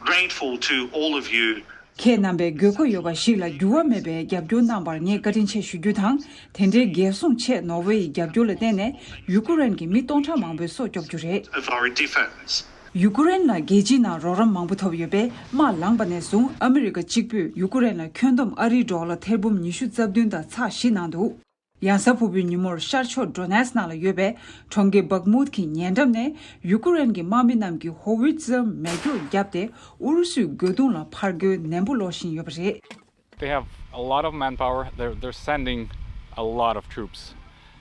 grateful to all of you. ཁྱེད་རྣམ་པས་དགོས་མཁོ་ཡོད་པ་ཞིག་ལ་འགྱུར་བ་མེད་པའི་རྒྱབ་སྐྱོར་གནང་བར་ངས་བཀའ་དྲིན་ཆེ་ཞུ་རྒྱུ་དང་། དེ་འདྲའི་འགན་སྲུང་ཆེད་ནོར་ཝེ་ཡི་རྒྱབ་སྐྱོར་ལ་བརྟེན་ནས་ཡུ་ཀེ་རེན་གྱི་མི་སྟོང་ཕྲག་མང་པོའི་སྲོག་སྐྱོབ་རྒྱུ་རེད། Of our defense. ཡུ་ཀེ་རེན་ལ་རྒྱལ་སྤྱིའི་ནང་རོགས་རམ་མང་པོ་ཐོབ་ཡོད་པས། དམག་ལངས་པ་ནས་བཟུང་ཨ་མི་རི་ཀ་གཅིག་པུས་ཡུ་ཀེ་རེན་ལ་ཁྱོན་བསྡོམས་ཨ་རིའི་ཌོ་ལར་ཐེར་འབུམ་ཉི་ཤུ་རྩ་བདུན་དང་ཚེག་བཞི་གནང་འདུག། ཡང་གཟའ་ཕུར་བུའི་ཉིན་མོར་ཤར་ཕྱོགས་ཌོ་ནེ་སི་ནག་ལ་ཡོད་པའི་གྲོང་ཁྱེར་བག་མུད་ཀྱི་ཉེ་འགྲམ་ནས་ཡུ་ཀེ་རེན་གྱི་དམག་མི་རྣམས་ཀྱིས་ཧོ་ཝི་ཙེར་མེ་སྒྱོགས་བརྒྱབ་སྟེ་ཨུ་རུ་སུའི་རྒོལ་རྡུང་ལ་ཕར་རྒོལ་ནན་པོ་སློག་བཞིན་ཡོད་པ་རེད། They have a lot of manpower. They're, they're sending a lot of troops.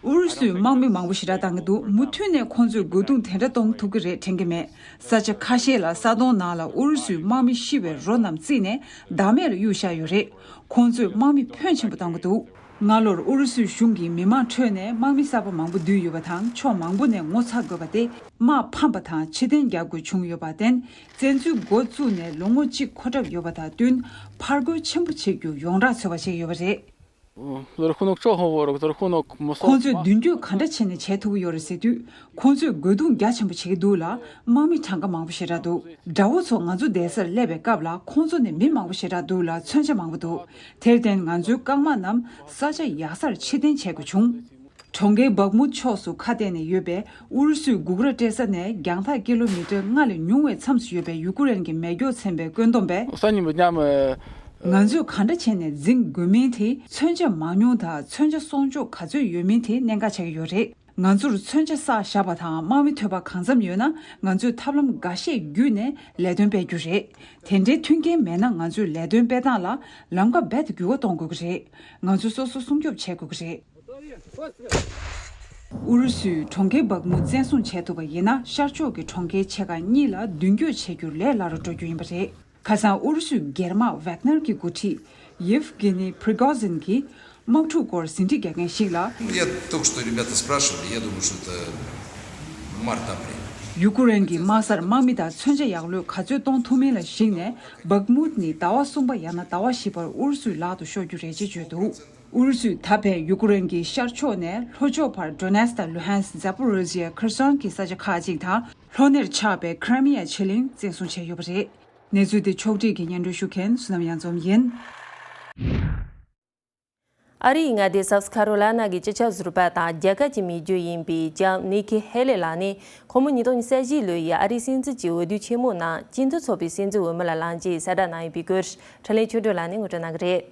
ཨུ་རུ་སུས་དམག་མི་མང་པོ་ཞེ་དྲག་བཏང་གི་འདུག། མུ་མཐུད་ནས་ཁོང་ཚོས་རྒོལ་རྡུང་དེ་འདྲ་གཏོང་ཐུབ་ཀྱི་རེད་དྲན་གྱི་མེད། ས་ཆ་ཁ་ཤས་ལ་ས་དོང་ནང་ལ་ཨུ་རུ་སུའི་དམག་མི་ཤི་བའི་རོ་རྣམས་བརྩིས་ནས་བདག་མེད་ལ་གཡུགས་བཞག་ཡོད་རེད། ཁོང་ཚོས་དམག་མི་ཕོན་ཆེན་པོ་བཏང་གི་འདུག། སྔ་ལོར་ཨུ་རུ་སུའི་གཞུང་གིས་མི་མང་ཁྲོད་ནས་དམག་མི་གསར་པ་མང་པོ་བསྡུས་ཡོད་པ་དང་། ཕྱོགས་མང་པོ་ནས་ངོ་ཚ་དགོས་པ་སྟེ། དམག་ཕམ་པ་དང་ཕྱིར་འཐེན་རྒྱག་དགོས་བྱུང་ཡོད་པར་བརྟེན། བཙན་འཛུལ་འགོ་བཙུགས་ནས་ལོ་ངོ་གཅིག་འཁོར་གྲབས་ཡོད་པ་དང་བསྟུན། ཕར་རྒོལ་ཆེན་པོ་བྱེད་རྒྱུ་ཡོངས་གྲགས་ཚོད་དཔག་བྱས་ཡོད་པ་རེད། Зверхунок чого говорить? Зверхунок мусор. ཁོང་ཚོས་མདུན་སྐྱོད་ག་འདྲ་བྱས་ནས་བྱེད་ཐུབ་ཀྱི་ཡོད་རེད་ཟེར་དུས། ཁོང་ཚོས་རྒོལ་རྡུང་རྒྱ་ཆེན་པོ་བྱེད་ཀྱི་འདུག་ལ། དམག་མི་གྲངས་ཀ་མང་པོ་ཞེ་དྲག་འདུག། དགྲ་བོ་ཚོ་ང་ཚོ་བསྡད་སར་སླེབས་པའི་སྐབས་ལ་ཁོང་ཚོ་ནས་མི་མང་པོ་ཞེ་དྲག་འདུག་ལ། མཚོན་ཆ་མང་པོ་འདུག། དེར་བརྟེན་ང་ཚོའི་རྐང་དམག་རྣམས་ས་ཆ་ཡག་སར་ཕྱིར་འཐེན་བྱེད་དགོས་བྱུང་། གྲོང་ཁྱེར་བག་མུད་ཕྱོགས་སུ་ཁ་གཏད་ནས་ཡོད་པའི་ཨུ་རུ་སུའི་གུ་གུ་ར་སྤྲད་ས་ནས་རྒྱང་ཐག་ཀི་ལོ་མི་ཊར་ལྔ་ལས་ཉུང་བའི་མཚམས་སུ་ཡོད་པའི་ཡུ་ཀུ་རེན་གྱི་མེ་སྒྱོགས་མཚན་པའི་བཀོད་འདོམས་པས། Останнім дням, э, ང་ཚོས་གང་འདྲ་བྱས་ནས་འཛིང་དགོས་མིན་དེ། མཚོན་ཆ་མང་ཉུང་དང་མཚོན་ཆ་སྲུང་སྐྱོབ་ག་ཚོད་ཡོད་མིན་དེ་གནད་འགག་ཆགས་ཀྱི་ཡོད་རེད། ང་ཚོར་མཚོན་ཆ་བསགས་བཞག་པ་དང་དམག་མི་ཐོད་པ་གང་འཚམ་ཡོད་ན། ང་ཚོས་ཐབས་ལམ་འགའ་ཤས་བརྒྱུད་ནས་ལས་དོན་སྤེལ་རྒྱུ་རེད། དེ་འདྲའི་མཐུན་རྐྱེན་མེད་ན། ང་ཚོའི་ལས་དོན་སྤེལ་སྟངས་ལ་ལམ་ཁ་རྦད་དེ་འགྱུར་བ་གཏོང་དགོས་ཀྱི་རེད། ང་ཚོ་སོ་སོ་སྲུང་སྐྱོབ་བྱེད་དགོས་ཀྱི་རེད། ཨུ་རུ་སུས་གྲོང་ཁྱེར་བག་མུད་བཙན་བཟུང་བྱས་ཐུབ་པ་ཡིན་ན། ཤར་ཕྱོགས་ཀྱི་གྲོང་ཁྱེར་ཆེ་ཁག་གཉིས་ལ་མདུན་སྐྱོད་བྱེད་རྒྱུར་ལས་སླ་རུ་འགྲོ་རྒྱུ་ཡིན་པ་རེད། ཁ་སང་ཨུ་རུ་སུའི་སྒེར་དམག་ཝེག་ནར་གྱི་འགོ་ཁྲིད་ཡེབ་གྷི་ནི་པྲི་གོ་ཟིན་གྱིས་དམག་འཁྲུག་སྐོར་ཟིན་བྲིས་རྒྱག་མཁན་ཞིག་ལ། Я только что ребята спрашивали, я думаю, что это март-апрель. ཡུ་ཀུ་རེན་གྱི་དམག་སར་དམག་མི་དང་མཚོན་ཆ་ཡག་ལོས་ག་ཚོད་གཏོང་ཐུབ་མིན་ལ་གཞིགས་ནས། བག་མུད་ནི་ཟླ་བ་གསུམ་པ་ཡང་ན་ཟླ་བ་བཞི་པར་ཨུ་རུ་སུའི་ལག་ཏུ་ཤོར་རྒྱུ་རེད་ཅེས་བརྗོད་འདུག། ཨུ་རུ་སུས་ད་ཕན་ཡུ་ཀུ་རེན་གྱི་ཤར་ཕྱོགས་ནས་ལྷོ་ཕྱོགས་བར་ཌོ་ནེ་སི་དང་ལུ་ཧན་སི། ཛ་པོ་རི་ཟི་ཡ། ཁེར་སོན་གྱི་ས་ཆ་ཁག་ཅིག་དང་། ལྷོ་སྣེར་ཆགས་པའི་ཁི་རི་མི་ཡ་ཆེ་གླིང་བཙན་བཟུང་བྱས་ཡོད་པ་རེད། གནས་ཚུལ་དེ་ཕྱོགས་སྒྲིག་གིས་སྙན་སྒྲོན་ཞུ་མཁན་བསོད་ནམས་གཡང་འཛོམས་ཡིན། ཨ་རིའི་མངའ་སྡེ་སའུ་ཐི་ཁ་རོ་ལ་ན་གི་སྤྱི་ཁྱབ་ཟུར་པ་དང་རྒྱ་གར་གྱི་མི་རྒྱུད་ཡིན་པའི་ལྕམ་ནི་ཁི་ཧེ་ལི་ལགས་ནི། ཁོང་མོ་ཉིས་སྟོང་ཉི་ཤུ་རྩ་བཞི་ལོའི་ཨ་རིའི་སྲིད་འཛིན་གྱི་འོས་བསྡུ་ཆེན་མོའི་ནང་སྤྱི་མཐུན་ཚོགས་པའི་སྲིད་འཛིན་འོས་མི་ལ་ལངས་རྗེས་གསལ་བསྒྲགས་གནང་ཡོད་པའི་སྐོར། འཕྲིན་ལས་ཆོས་སྒྲོན་ལགས་ནས་ངོ་སྤྲོད་གནང་གི་རེད།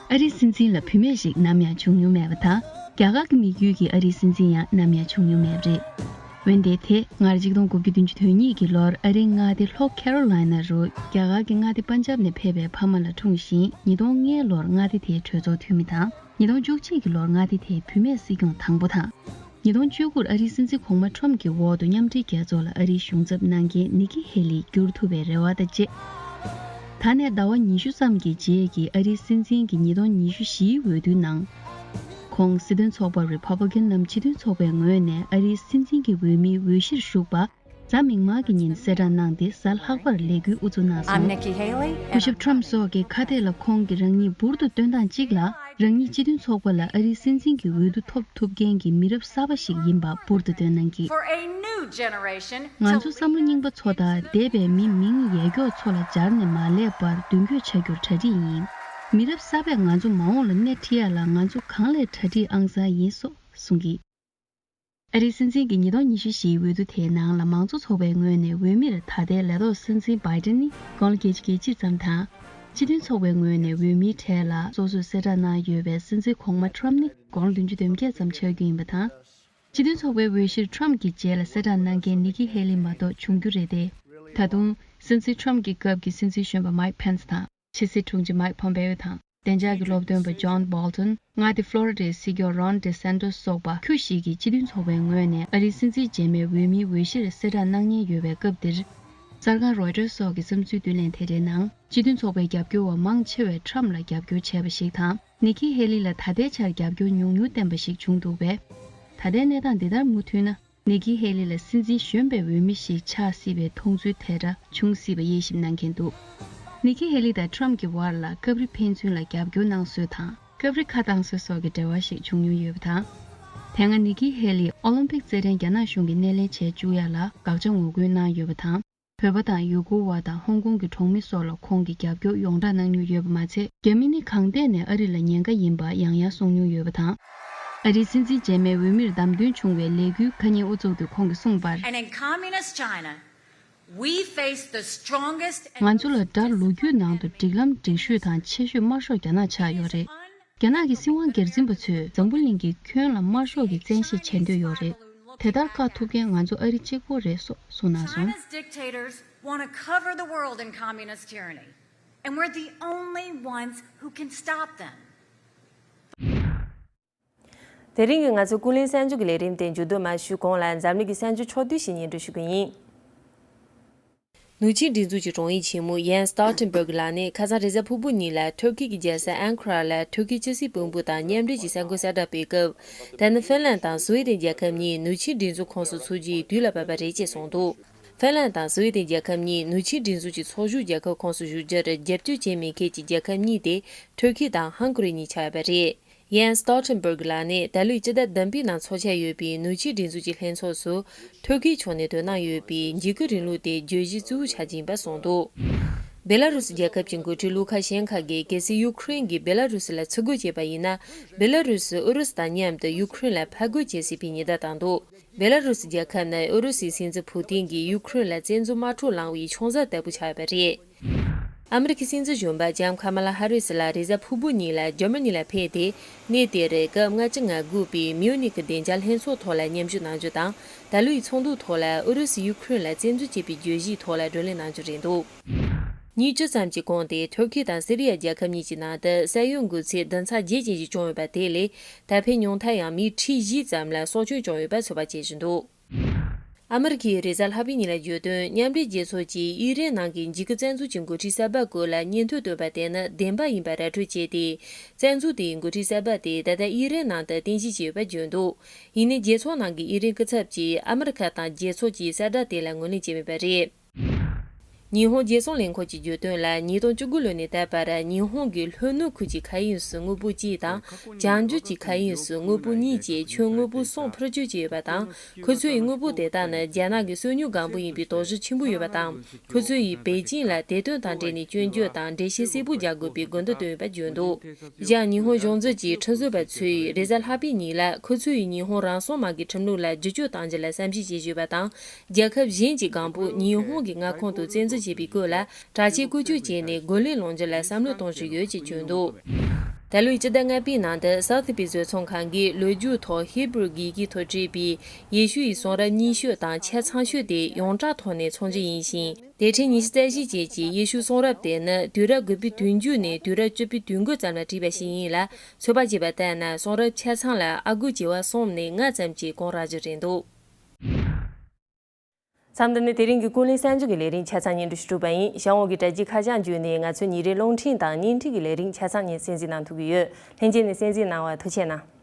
ཨ་རིའི་སྲིད་འཛིན་ལ་བུད་མེད་ཞིག་ནམ་ཡང་བྱུང་མྱོང་མེད་པ་དང་། རྒྱ་གར་གྱི་མི་རྒྱུད་ཀྱི་ཨ་རིའི་སྲིད་འཛིན་ཡང་ནམ་ཡང་བྱུང་མྱོང་མེད་པ་རེད། འོན་ཏེ་དེ་སྔར་ཆིག་སྟོང་དགུ་བརྒྱ་བདུན་ཅུ་དོན་གཉིས་ཀྱི་ལོར་ཨ་རིའི་མངའ་སྡེ་ལྷོ་ཁེ་རོ་ལའི་ན་རུ་རྒྱ་གར་གྱི་མངའ་སྡེ་པན་ཇབ་ནས་ཕེབས་པའི་ཕ་མ་ལ་འཁྲུངས་ཤིང་། ཉིས་སྟོང་ལྔའི་ལོར་མངའ་སྡེ་དེའི་གྲོས་ཚོགས་འཐུས་མི་དང་། ཉིས་སྟོང་བཅུ་གཅིག་གི་ལོར་མངའ་སྡེ་དེའི་བུད་མེད་སྲིད་སྐྱོང་དང་པོ་དང་། ཉིས་སྟོང་བཅུ་དགུར་ཨ་རིའི་སྲིད་འཛིན་གོང་མ་ཁྲོམ་གྱི་འོག་ཏུ་མཉམ་འབྲེལ་རྒྱལ་ཚོགས་ལ་ཨ་རིའི་གཞུང་ཚབ་གནང་མཁན་ནི་ཁི་ཧེ་ལི་འགྱུར་ཐུབ་པའི་རེ་བ་དང་བཅས། ད་ནས་ཟླ་བ་ཉི་ཤུ་ཙམ་གྱི་རྗེས་ཀྱི་ཨ་རིའི་སྲིད་འཛིན་གྱི་ཉིས་སྟོང་ཉི་ཤུ་བཞིའི་འོས་བསྡུའི་ནང་། ཁོང་སྲིད་དོན་ཚོགས་པ་རི་པབ་ལི་ཀན་ནམ་སྤྱི་མཐུན་ཚོགས་པའི་ངོས་ནས་ཨ་རིའི་སྲིད་འཛིན་གྱི་འོས་མིའི་འོས་གཞིར་ཞུགས་པ། གཟའ་མིག་དམར་གྱི་ཉིན་གསལ་བསྒྲགས་གནང་སྟེ། གཟའ་ལྷག་པར་ལས་འགུལ་དབུ་འཛུགས་གནང་I'm སོང་། Nikki Haley, སྐུ་and ཞབས་ཁྲོམ་སོགས་ཀྱི་ཁ་གཏད་ལ་ཁོང་གིས་རང་ཉིད་འབུར་དུ་བཏོན་སྟངས་གཅིག་ལ། རང་ཉིད་སྤྱི་མཐུན་ཚོགས་པ་ལ་ཨ་རིའི་སྲིད་འཛིན་གྱི་འོས་བསྡུ་ཐོབ་ཐུབ་མཁན་གྱི་མི་རབས་གསར་པ་ཞིག་ཡིན་པ་འབུར་དུ་བཏོན་གནང་གིས། For a new generation to ང་ཚོ་བསམ་བློ་རྙིང་པ་ཚོ་དང་འདས་པའི་མི་མིང་ཡ་མགྱོགས་ཚོ་ལ་སྦྱར་ནས་མ་སླེབས་པར་མདུན་སྐྱོད་བྱ་རྒྱུར་གྲ་སྒྲིག་ཡིན། མི་རབས་གསར་པས་ང་ཚོ་མ་འོངས་ལ་སྣེ་ཁྲིད་ཡ་ལ་ང་ཚོ་གང་ལས་གྲ་སྒྲིག་ཨང་གསར་ཡིན་སོགས་གསུངས་གིས། ཨ་རིའི་སྲིད་འཛིན་གྱི་ཉིས་སྟོང་ཉི་ཤུ་བཞིའི་འོས་བསྡུ་དེའི་ནང་ལ་མང་གཙོ་ཚོགས་པའི་ངོས་ནས་འོས་མིར་ད་ལྟའི་ལས་ཐོག་སྲིད་འཛིན་བྷའི་ཏིན་ནི་དགུང་ལོ་བརྒྱད་ཅུ་གྱ་གཅིག་ཙམ་དང་། སྤྱི་མཐུན་ཚོགས་པའི་ངོས་ནས་འོས་མིའི་གྲས་ལ་སོ་སོས་གསལ་བསྒྲགས་གནང་ཡོད་པའི་སྲིད་འཛིན་གོང་མ་ཁྲོམ་ནི་དགུང་ལོ་བདུན་ཅུ་དོན་བརྒྱད་ཙམ་ཆགས་རྒྱུ་ཡིན་པ་དང་། སྤྱི་མཐུན་ཚོགས་པའི་འོས་གཞིར་ཁྲོམ་གྱི་རྗེས་ལ་གསལ་བསྒྲགས་གནང་མཁན་ནི་ཁི་ཧེ་ལི་མ་གཏོགས་བྱུང་རྒྱུ་རེད་དེ། ད་དུང་སྲིད་འཛིན་ཁྲོམ་གྱི་སྐབས་ཀྱི་སྲིད་འཛིན་གཞོན་པ་མའིག་ཕེན་སི་དང་། ཕྱི་སྲིད་དྲུང་ཆེ་མའིག་ཕོམ་པེའོ་དང་། བདེ་འཇགས་ཀྱི་སློབ་སྟོན་པ་ཇོན་བྷོལ་ཊོན། མངའ་སྡེ་ཕློ་རི་ཌའི་སྲིད་སྐྱོང་རོན་ཌི་སན་ཏོས་སོགས་པ་ཁྱུ་ཞིག་གིས་སྤྱི་མཐུན་ཚོགས་པའི་ངོས་ནས་ཨ་རིའི་སྲིད་འཛིན་རྗེས་མའི་འོས་མིའི་འོས་གཞིར་གསལ་བསྒྲགས་གནང་ཉེན་ཡོད་པའི་སྐབས་འདིར། གསར་ཁང་རོའི་ཊར་སོགས་ཀྱtweet་བསམ་ཚུལ་བསྡུ་ལེན་དེ་འདྲའི་ནང་། སྤྱི་མཐུན་ཚོགས་པའི་རྒྱབ་སྐྱོར་བ་མང་ཆེ་བས་ཁྲམ་ལ་རྒྱབ་སྐྱོར་བྱས་པ་ཞིག་དང་། ནི་ཁི་ཧེ་ལི་ལ་ད་ལྟའི་ཆར་རྒྱབ་སྐྱོར་ཉུང་ཉུང་བསྟན་པ་ཞིག་བྱུང་འདུག་པས། ད་ལྟའི་གནས་སྟངས་འདི་ལྟར་མུ་མཐུད་ན། ནི་ཁི་ཧེ་ལི་ལ་སྲིད་འཛིན་གཞོན་པའི་འོས་མི་ཞིག་ཆགས་སྲིད་པའི་མཐོང་ཚུལ་དེ་འདྲ་འབྱུང་སྲིད་པ་དབྱེ་ཞིབ་གནང་མཁན་འདུག། ནི་ཁི་ཧེ་ལི་དང་ཁྲམ་གྱི་བར་ལ་སྐབས་རེ་ཕན་ཚུན་ལ་རྒྱབ་སྐྱོར་གནང་སྲོལ་དང་ སྐབས་རེ་ཁ་བཏང་སྲོལ་སོགས་ཀྱི་འབྲེལ་བ་ཞིག་བྱུང་མྱོང་ཡོད་པ་དང་། དེ་སྔ་ནི་ཀི་ཧེ་ལིས་ཨོ་ལིམ་པིག་རྩེད་འགྲན་རྒྱ་ནག་གཞུང་གིས་སྣེ་ལེན་བྱེད་བཅུག་ཡ་ལ་དགག་བྱ་ངོ་རྒོལ་གནང་ཡོད་པ་དང་། བོད་པ་དང་ཡུ་གུར་བ་དང་ཧོང་ཀོང་གི་གྲོང་མི་སོགས་ལ་ཁོང་གིས་རྒྱབ་སྐྱོར་ཡོངས་བསྒྲགས་གནང་མྱོང་ཡོད་པ་མ་ཚད། རྒྱ་མི་ནི་གང་ཐད་ནས་ཨ་རི་ལ་ཉེན་ཁ་ཡིན་པ་ཡང་ཡང་གསུངས་མྱོང་ཡོད་པ་དང་། ཨ་རིའི་སྲིད་འཛིན་རྗེས་མའི་འོས་མིར་བདམས་ཐོན་བྱུང་བའི་ལས་འགུལ་ཁ་ཉིན་དབུ་བཙུགས་ཏེ་ཁོང་གིས་གསུངས་པར། And in communist China, we face the strongest and ང་ཚོ་ལ་དགྲ་ལོ་རྒྱུས་ནང་དུ་འགྲིག་ལམ་འགྲིག་ཤོས་དང་ཆེ་ཤོས་དམར་ཤོག་རྒྱ་ནག་ཆགས་ཡོད་རེད། རྒྱ་ནག་གི་སྲིད་དབང་སྒེར་འཛིན་པ་ཚོས་འཛམ་བུ་གླིང་གི་ཁྱོན་ལ་དམར་ཤོག་གི་བཙན་ཤེད་བྱེད་འདོད་ཡོད་རེད། དེ་ལྟར་བཀག་ཐུབ་མཁན་ང་ཚོ་ཨ་རི་གཅིག་པོ་རེད་སོགས་གསུངས་གནང་སོང་། China's dictators want to cover the world in communist tyranny, and we're the only ones who can stop them. དེ་རིང་གི་ང་ཚོའི་ཀུན་གླེང་གསར་འགྱུར་གྱི་ལས་རིམ་དེ་མཇུག་བསྡོམས་མ་ཞུས་གོང་ལ་འཛམ་གླིང་གི་གསར་འགྱུར་ཕྱོགས་བསྡུས་ཤིག་སྙན་སྒྲོན་ཞུ་གི་ཡིན། ནུབ་ཕྱོགས་སྒྲིག་འཛུགས་ཀྱི་དྲུང་ཡིག་ཆེན་མོ་ཡན་སི་སྟོལ་ཊེན་སྦུག་ལགས་ནས་ཁ་སང་རེས་གཟའ་ཕུར་བུ་ཉིན་ལ་ཐུར་ཁེ་གི་རྒྱལ་ས་ཨན་ཁ་ར་ལ་ཐུར་ཁེ་ཕྱི་སྲིད་བློན་པོ་དང་མཉམ་འབྲེལ་གྱི་གསར་འགོད་གསལ་བསྒྲགས་སྤེལ་སྐབས། ད་ནི་ཧྥིན་ལན་དང་སུ་ཝེ་ཏན་རྒྱལ་ཁབ་གཉིས་ནུབ་ཕྱོགས་སྒྲིག་འཛུགས་ཁོངས་སུ་ཚུད་རྒྱུའི་དུས་ལ་བབ་པ་རེད་ཅེས་གསུངས་འདུག་ཧྥིན་ལན་དང་སུ་ཝེ་ཏན་རྒྱལ་ཁབ་གཉིས་ནུབ་ཕྱོགས་སྒྲིག་འཛུགས་ཀྱི་ཚོགས་ཞུགས་རྒྱལ་ཁབ་ཁོངས་སུ་ཞུགས་རྒྱུར་རྒྱབ་སྐྱོར་བྱེད་མི་ཁུལ་གྱི་རྒྱལ་ཁབ་གཉིས་ཏེ་ཐུར་ཁེ་དང་ཧང་གོ་རི་གཉིས་ཆགས་ཡོད་པ་རེད། ཡན་སི་སྟོལ་ཊེན་སྦུག་ལགས་ནས་ད་ལོའི་སྤྱི་ཟླ་བདུན་པའི་ནང་འཚོགས་འཆར་ཡོད་པའི་ནུབ་ཕྱོགས་སྒྲིག་འཛུགས་ཀྱི་ལྷན་ཚོགས་སུ་ཐུར་ཁེའི་ཕྱོགས་ནས་འདོན་གནང་ཡོད་པའི་འཇིགས་སྐུལ་རིང་ལུགས་དེ་བརྗོད་གཞི་གཙོ་བོ་ཆགས་ཀྱི་ཡིན་པ་གསུངས་འདུག་བེ་ལ་རུ་སི་རྒྱལ་ཁབ་ཀྱི་འགོ་ཁྲིད་ལུ་ཁ་ཤན་ཁ་གིས་གལ་སྲིད་ཡུ་ཁུ་རེན་གྱིས་བེ་ལ་རུ་སི་ལ་ཚུར་རྒོལ་བྱས་པ་ཡིན་ན། བེ་ལ་རུ་སི་ཨུ་རུ་སུ་དང་མཉམ་དུ་ཡུ་ཁུ་རེན་ལ་ཕར་རྒོལ་བྱེད་སྲིད་པའི་ཉེན་བརྡ་བཏང་འདུག་བེ་ལ་རུ་སི་རྒྱལ་ཁབ་ནི་ཨུ་རུ་སུའི་སྲིད་འཛིན་ཕུ་ཏིན་གྱིས་ཡུ་ཁུ་རེན་ལ་བཙན་འཛུལ་དམག་འཁྲུག་བསླངས་པའི་ཆུང་གཟར་ལྟ་བུ་ཆགས་ཡོད་པ་རེད། ཨ་མི་རི་ཁའི་སྲིད་འཛིན་གཞོན་པ་ལྕམ་ཁ་མ་ལ་ཧ་རི་སི་ལགས་རེས་གཟའ་ཕུར་བུ་ཉིན་ལ་འཇར་མ་ནི་ལ་ཕེབས་ཏེ། གནས་དེར་སྐབས་ལྔ་བཅུ་ང་དགུ་པའི་མིའུ་ནིག་གི་བདེ་འཇགས་ལྷན་ཚོགས་ཐོག་ལ་མཉམ་ཞུགས་གནང་རྒྱུ་དང་། ད་ལོའི་ཚོགས་འདུའི་ཐོག་ལ་ཨུ་རུ་སུས་ཡུ་ཁུ་རེན་ལ་བཙན་འཛུལ་བྱས་པའི་བརྗོད་གཞིའི་ཐོག་ལ་བགྲོ་གླེང་གནང་རྒྱུ་རེད་འདུག་ཉིན་བཅུ་ཙམ་གྱི་གོང་དེ་ཐུར་ཁེ་དང་སི་རི་ཡ་རྒྱལ་ཁབ་གཉིས་ཀྱི་ནང་དུ་ས་ཡོམ་འགོས་ཚེ་བདུན་ཚེག་བརྒྱད་ཅན་ཞིག་བྱུང་ཡོད་པ་དེ་ལས། ད་ཕན་ཉུང་མཐར་ཡང་མི་ཁྲི་བཞི་ཙམ་ལ་སྲོག་སྐྱོན་བྱུང་ཡོད་པ་ཚོད་དཔག་བྱེད་བཞིན་འདུག་ཨ་མི་རི་ཁས་རེས་གཟའ་ལྷག་པའི་ཉིན་ལ་བརྗོད་དོན། མཉམ་འབྲེལ་རྒྱལ་ཚོགས་ཀྱིས་ཨི་རན་ནང་གི་འཇིགས་སྐུལ་བཙན་འཛུལ་གྱི་འགོ་ཁྲིད་གསར་པ་སྐོར་ལ་སྙན་ཐོ་བཏོན་པ་དེ་ནི་བདེན་པ་ཡིན་པ་ར་སྤྲོད་བྱས་ཏེ། བཙན་འཛུལ་དེའི་འགོ་ཁྲིད་གསར་པ་དེ་ད་ལྟ་ཨི་རན་ནང་དུ་རྟེན་གཞི་བྱས་ཡོད་པ་བརྗོད་འདུག་ཡིན་ནའི་རྒྱལ་ཚོགས་ནང་གི་ཨི་རན་སྐུ་ཚབ་ཀྱིས་ཨ་མི་རི་ཁ་དང་རྒྱལ་ཚོགས་ཀྱི་གསལ་བསྒྲགས་དེ་ལ་ངོས་ལེན་བྱས་མེད་པ་རེད། ཉི་ཧོང་རྒྱལ་སྲུང་ལས་ཁུངས་ཀྱིས་བརྗོད་དོན་ལ། ཉིས་སྟོང་བཅུ་དགུ་ལོ་ནས་ད་བར་ཉི་ཧོང་གི་ལྷོ་ནུབ་ཁུལ་གྱི་ཁ་ཡིན་སུ་དངོས་པོ་གཅིག་དང་། བྱང་རྒྱུད་ཀྱི་ཁ་ཡིན་སུ་དངོས་པོ་གཉིས་བཅས་ཁྱོན་དངོས་པོ་གསུམ་འཕུར་སྐྱོད་བྱས་ཡོད་པ་དང་། ཁོ་ཚོའི་དངོས་པོ་དེ་དག་ནི་རྒྱ་ནག་གི་སོ་ཉུལ་སྒང་པོ་ཡིན་པའི་དོགས་གཞི་ཆེན་པོ་ཡོད་པ་དང་། ཁོ་ཚོས་པེ་ཅིང་ལ་དེ་དོན་དང་འབྲེལ་ནས་སྐྱོན་བརྗོད་དང་འགྲེལ་བཤད་གསལ་པོ་རྒྱག་དགོས་པའི་དགོས་འདུན་བཏོན་ཡོད་པ་བརྗོད་འདུག་གཞན་ཉི་ཧོང་གཞུང་འཛིན་གྱི་ཁྲིམས་བཟོ་བ་ཚོས་རེས་གཟའ་ལྷག་པའི་ཉིན་ལ་ཁོ་ཚོས་ཉི་ཧོང་རང་སྲུང་དམག་གི་ཁྲིམས་ལུགས་ལ་བསྒྱུར་བཅོས་གཏང་རྒྱུ་ལ་བསམ་གཞིག་བྱེད་བཞིན་ཡོད་པ་དང་། རྒྱལ་ཁབ་གཞན་གྱི་སྒང་པོ་ཉི་ཧོང་གི་མངའ་ཁོངས་དུ་བཙན་འཛུལ་བྱས་པའི་སྐོར་ལ་དྲག་ཆས་བཀོལ་སྤྱོད་བྱས་ནས་རྒོལ་ལན་སློང་རྒྱུ་ལ་བསམ་བློ་གཏོང་བཞིན་ཡོད་ཅེས་བརྗོད་འདུག་ད་ལོའི་སྤྱི་ཟླ་ལྔ་པའི་ནང་དུ་སའུ་ཐི་པི་བཟོ་ཚོང་ཁང་གིས་ལོ་རྒྱུས་ཐོག་ཧི་བྷུ་རུ་དགེ་རྒན་ཐོག་བྲིས་པའི་ཡེ་ཤུ་ཡི་གསུང་རབ་རྙིང་ཤོས་དང་ཆ་ཚང་ཤོས་དེ་ཡོངས་གྲགས་ཐོག་ནས་འཚོང་རྒྱུ་ཡིན་ཞིང་། དེ་འཕྲལ་ཉི་ཤུ་རྩ་བཞི་བཅས་ཀྱི་ཡེ་ཤུ་གསུང་རབ་དེ་ནི་དུས་རབས་དགུ་པའི་དུས་མཇུག་ནས་དུས་རབས་བཅུ་པའི་དུས་འགོ་ཙམ་ལ་བྲིས་པ་ཞིག་ཡིན་ལ། ཚོད་དཔག་བྱས་པ་ལྟར་ན་གསུང་རབ་ཆ་ཚང་ལ་ཨ་སྒོར་བྱེ་བ་གསུམ་ནས་ལྔ་ཙམ་གྱིས་གོང་རག་རྒྱུ་རེད་འདུག་མཚམས་འདི་ནས་དེ་རིང་གི་ཀུན་གླེང་གསར་འགྱུར་གྱི་ལས་རིམ་ཆ་ཚང་སྙན་སྒྲོན་ཞུ་གྲུབ་པ་ཡིན། གཞན་འོག་གི་དྲ་རྒྱའི་ཁ་བྱང་བརྒྱུད་ནས་ང་ཚོའི་ཉིན་རེའི་རླུང་འཕྲིན་དང་བརྙན་འཕྲིན་གྱི་ལས་རིམ་ཆ་ཚང་ཉིན་གསན་གཟིགས་གནང་ཐུབ་ཀྱི་ཡོད། ལྷན་རྒྱས་ནས་གསན་གཟིགས་གནང་བར་ཐུགས་རྗེ་གནང་།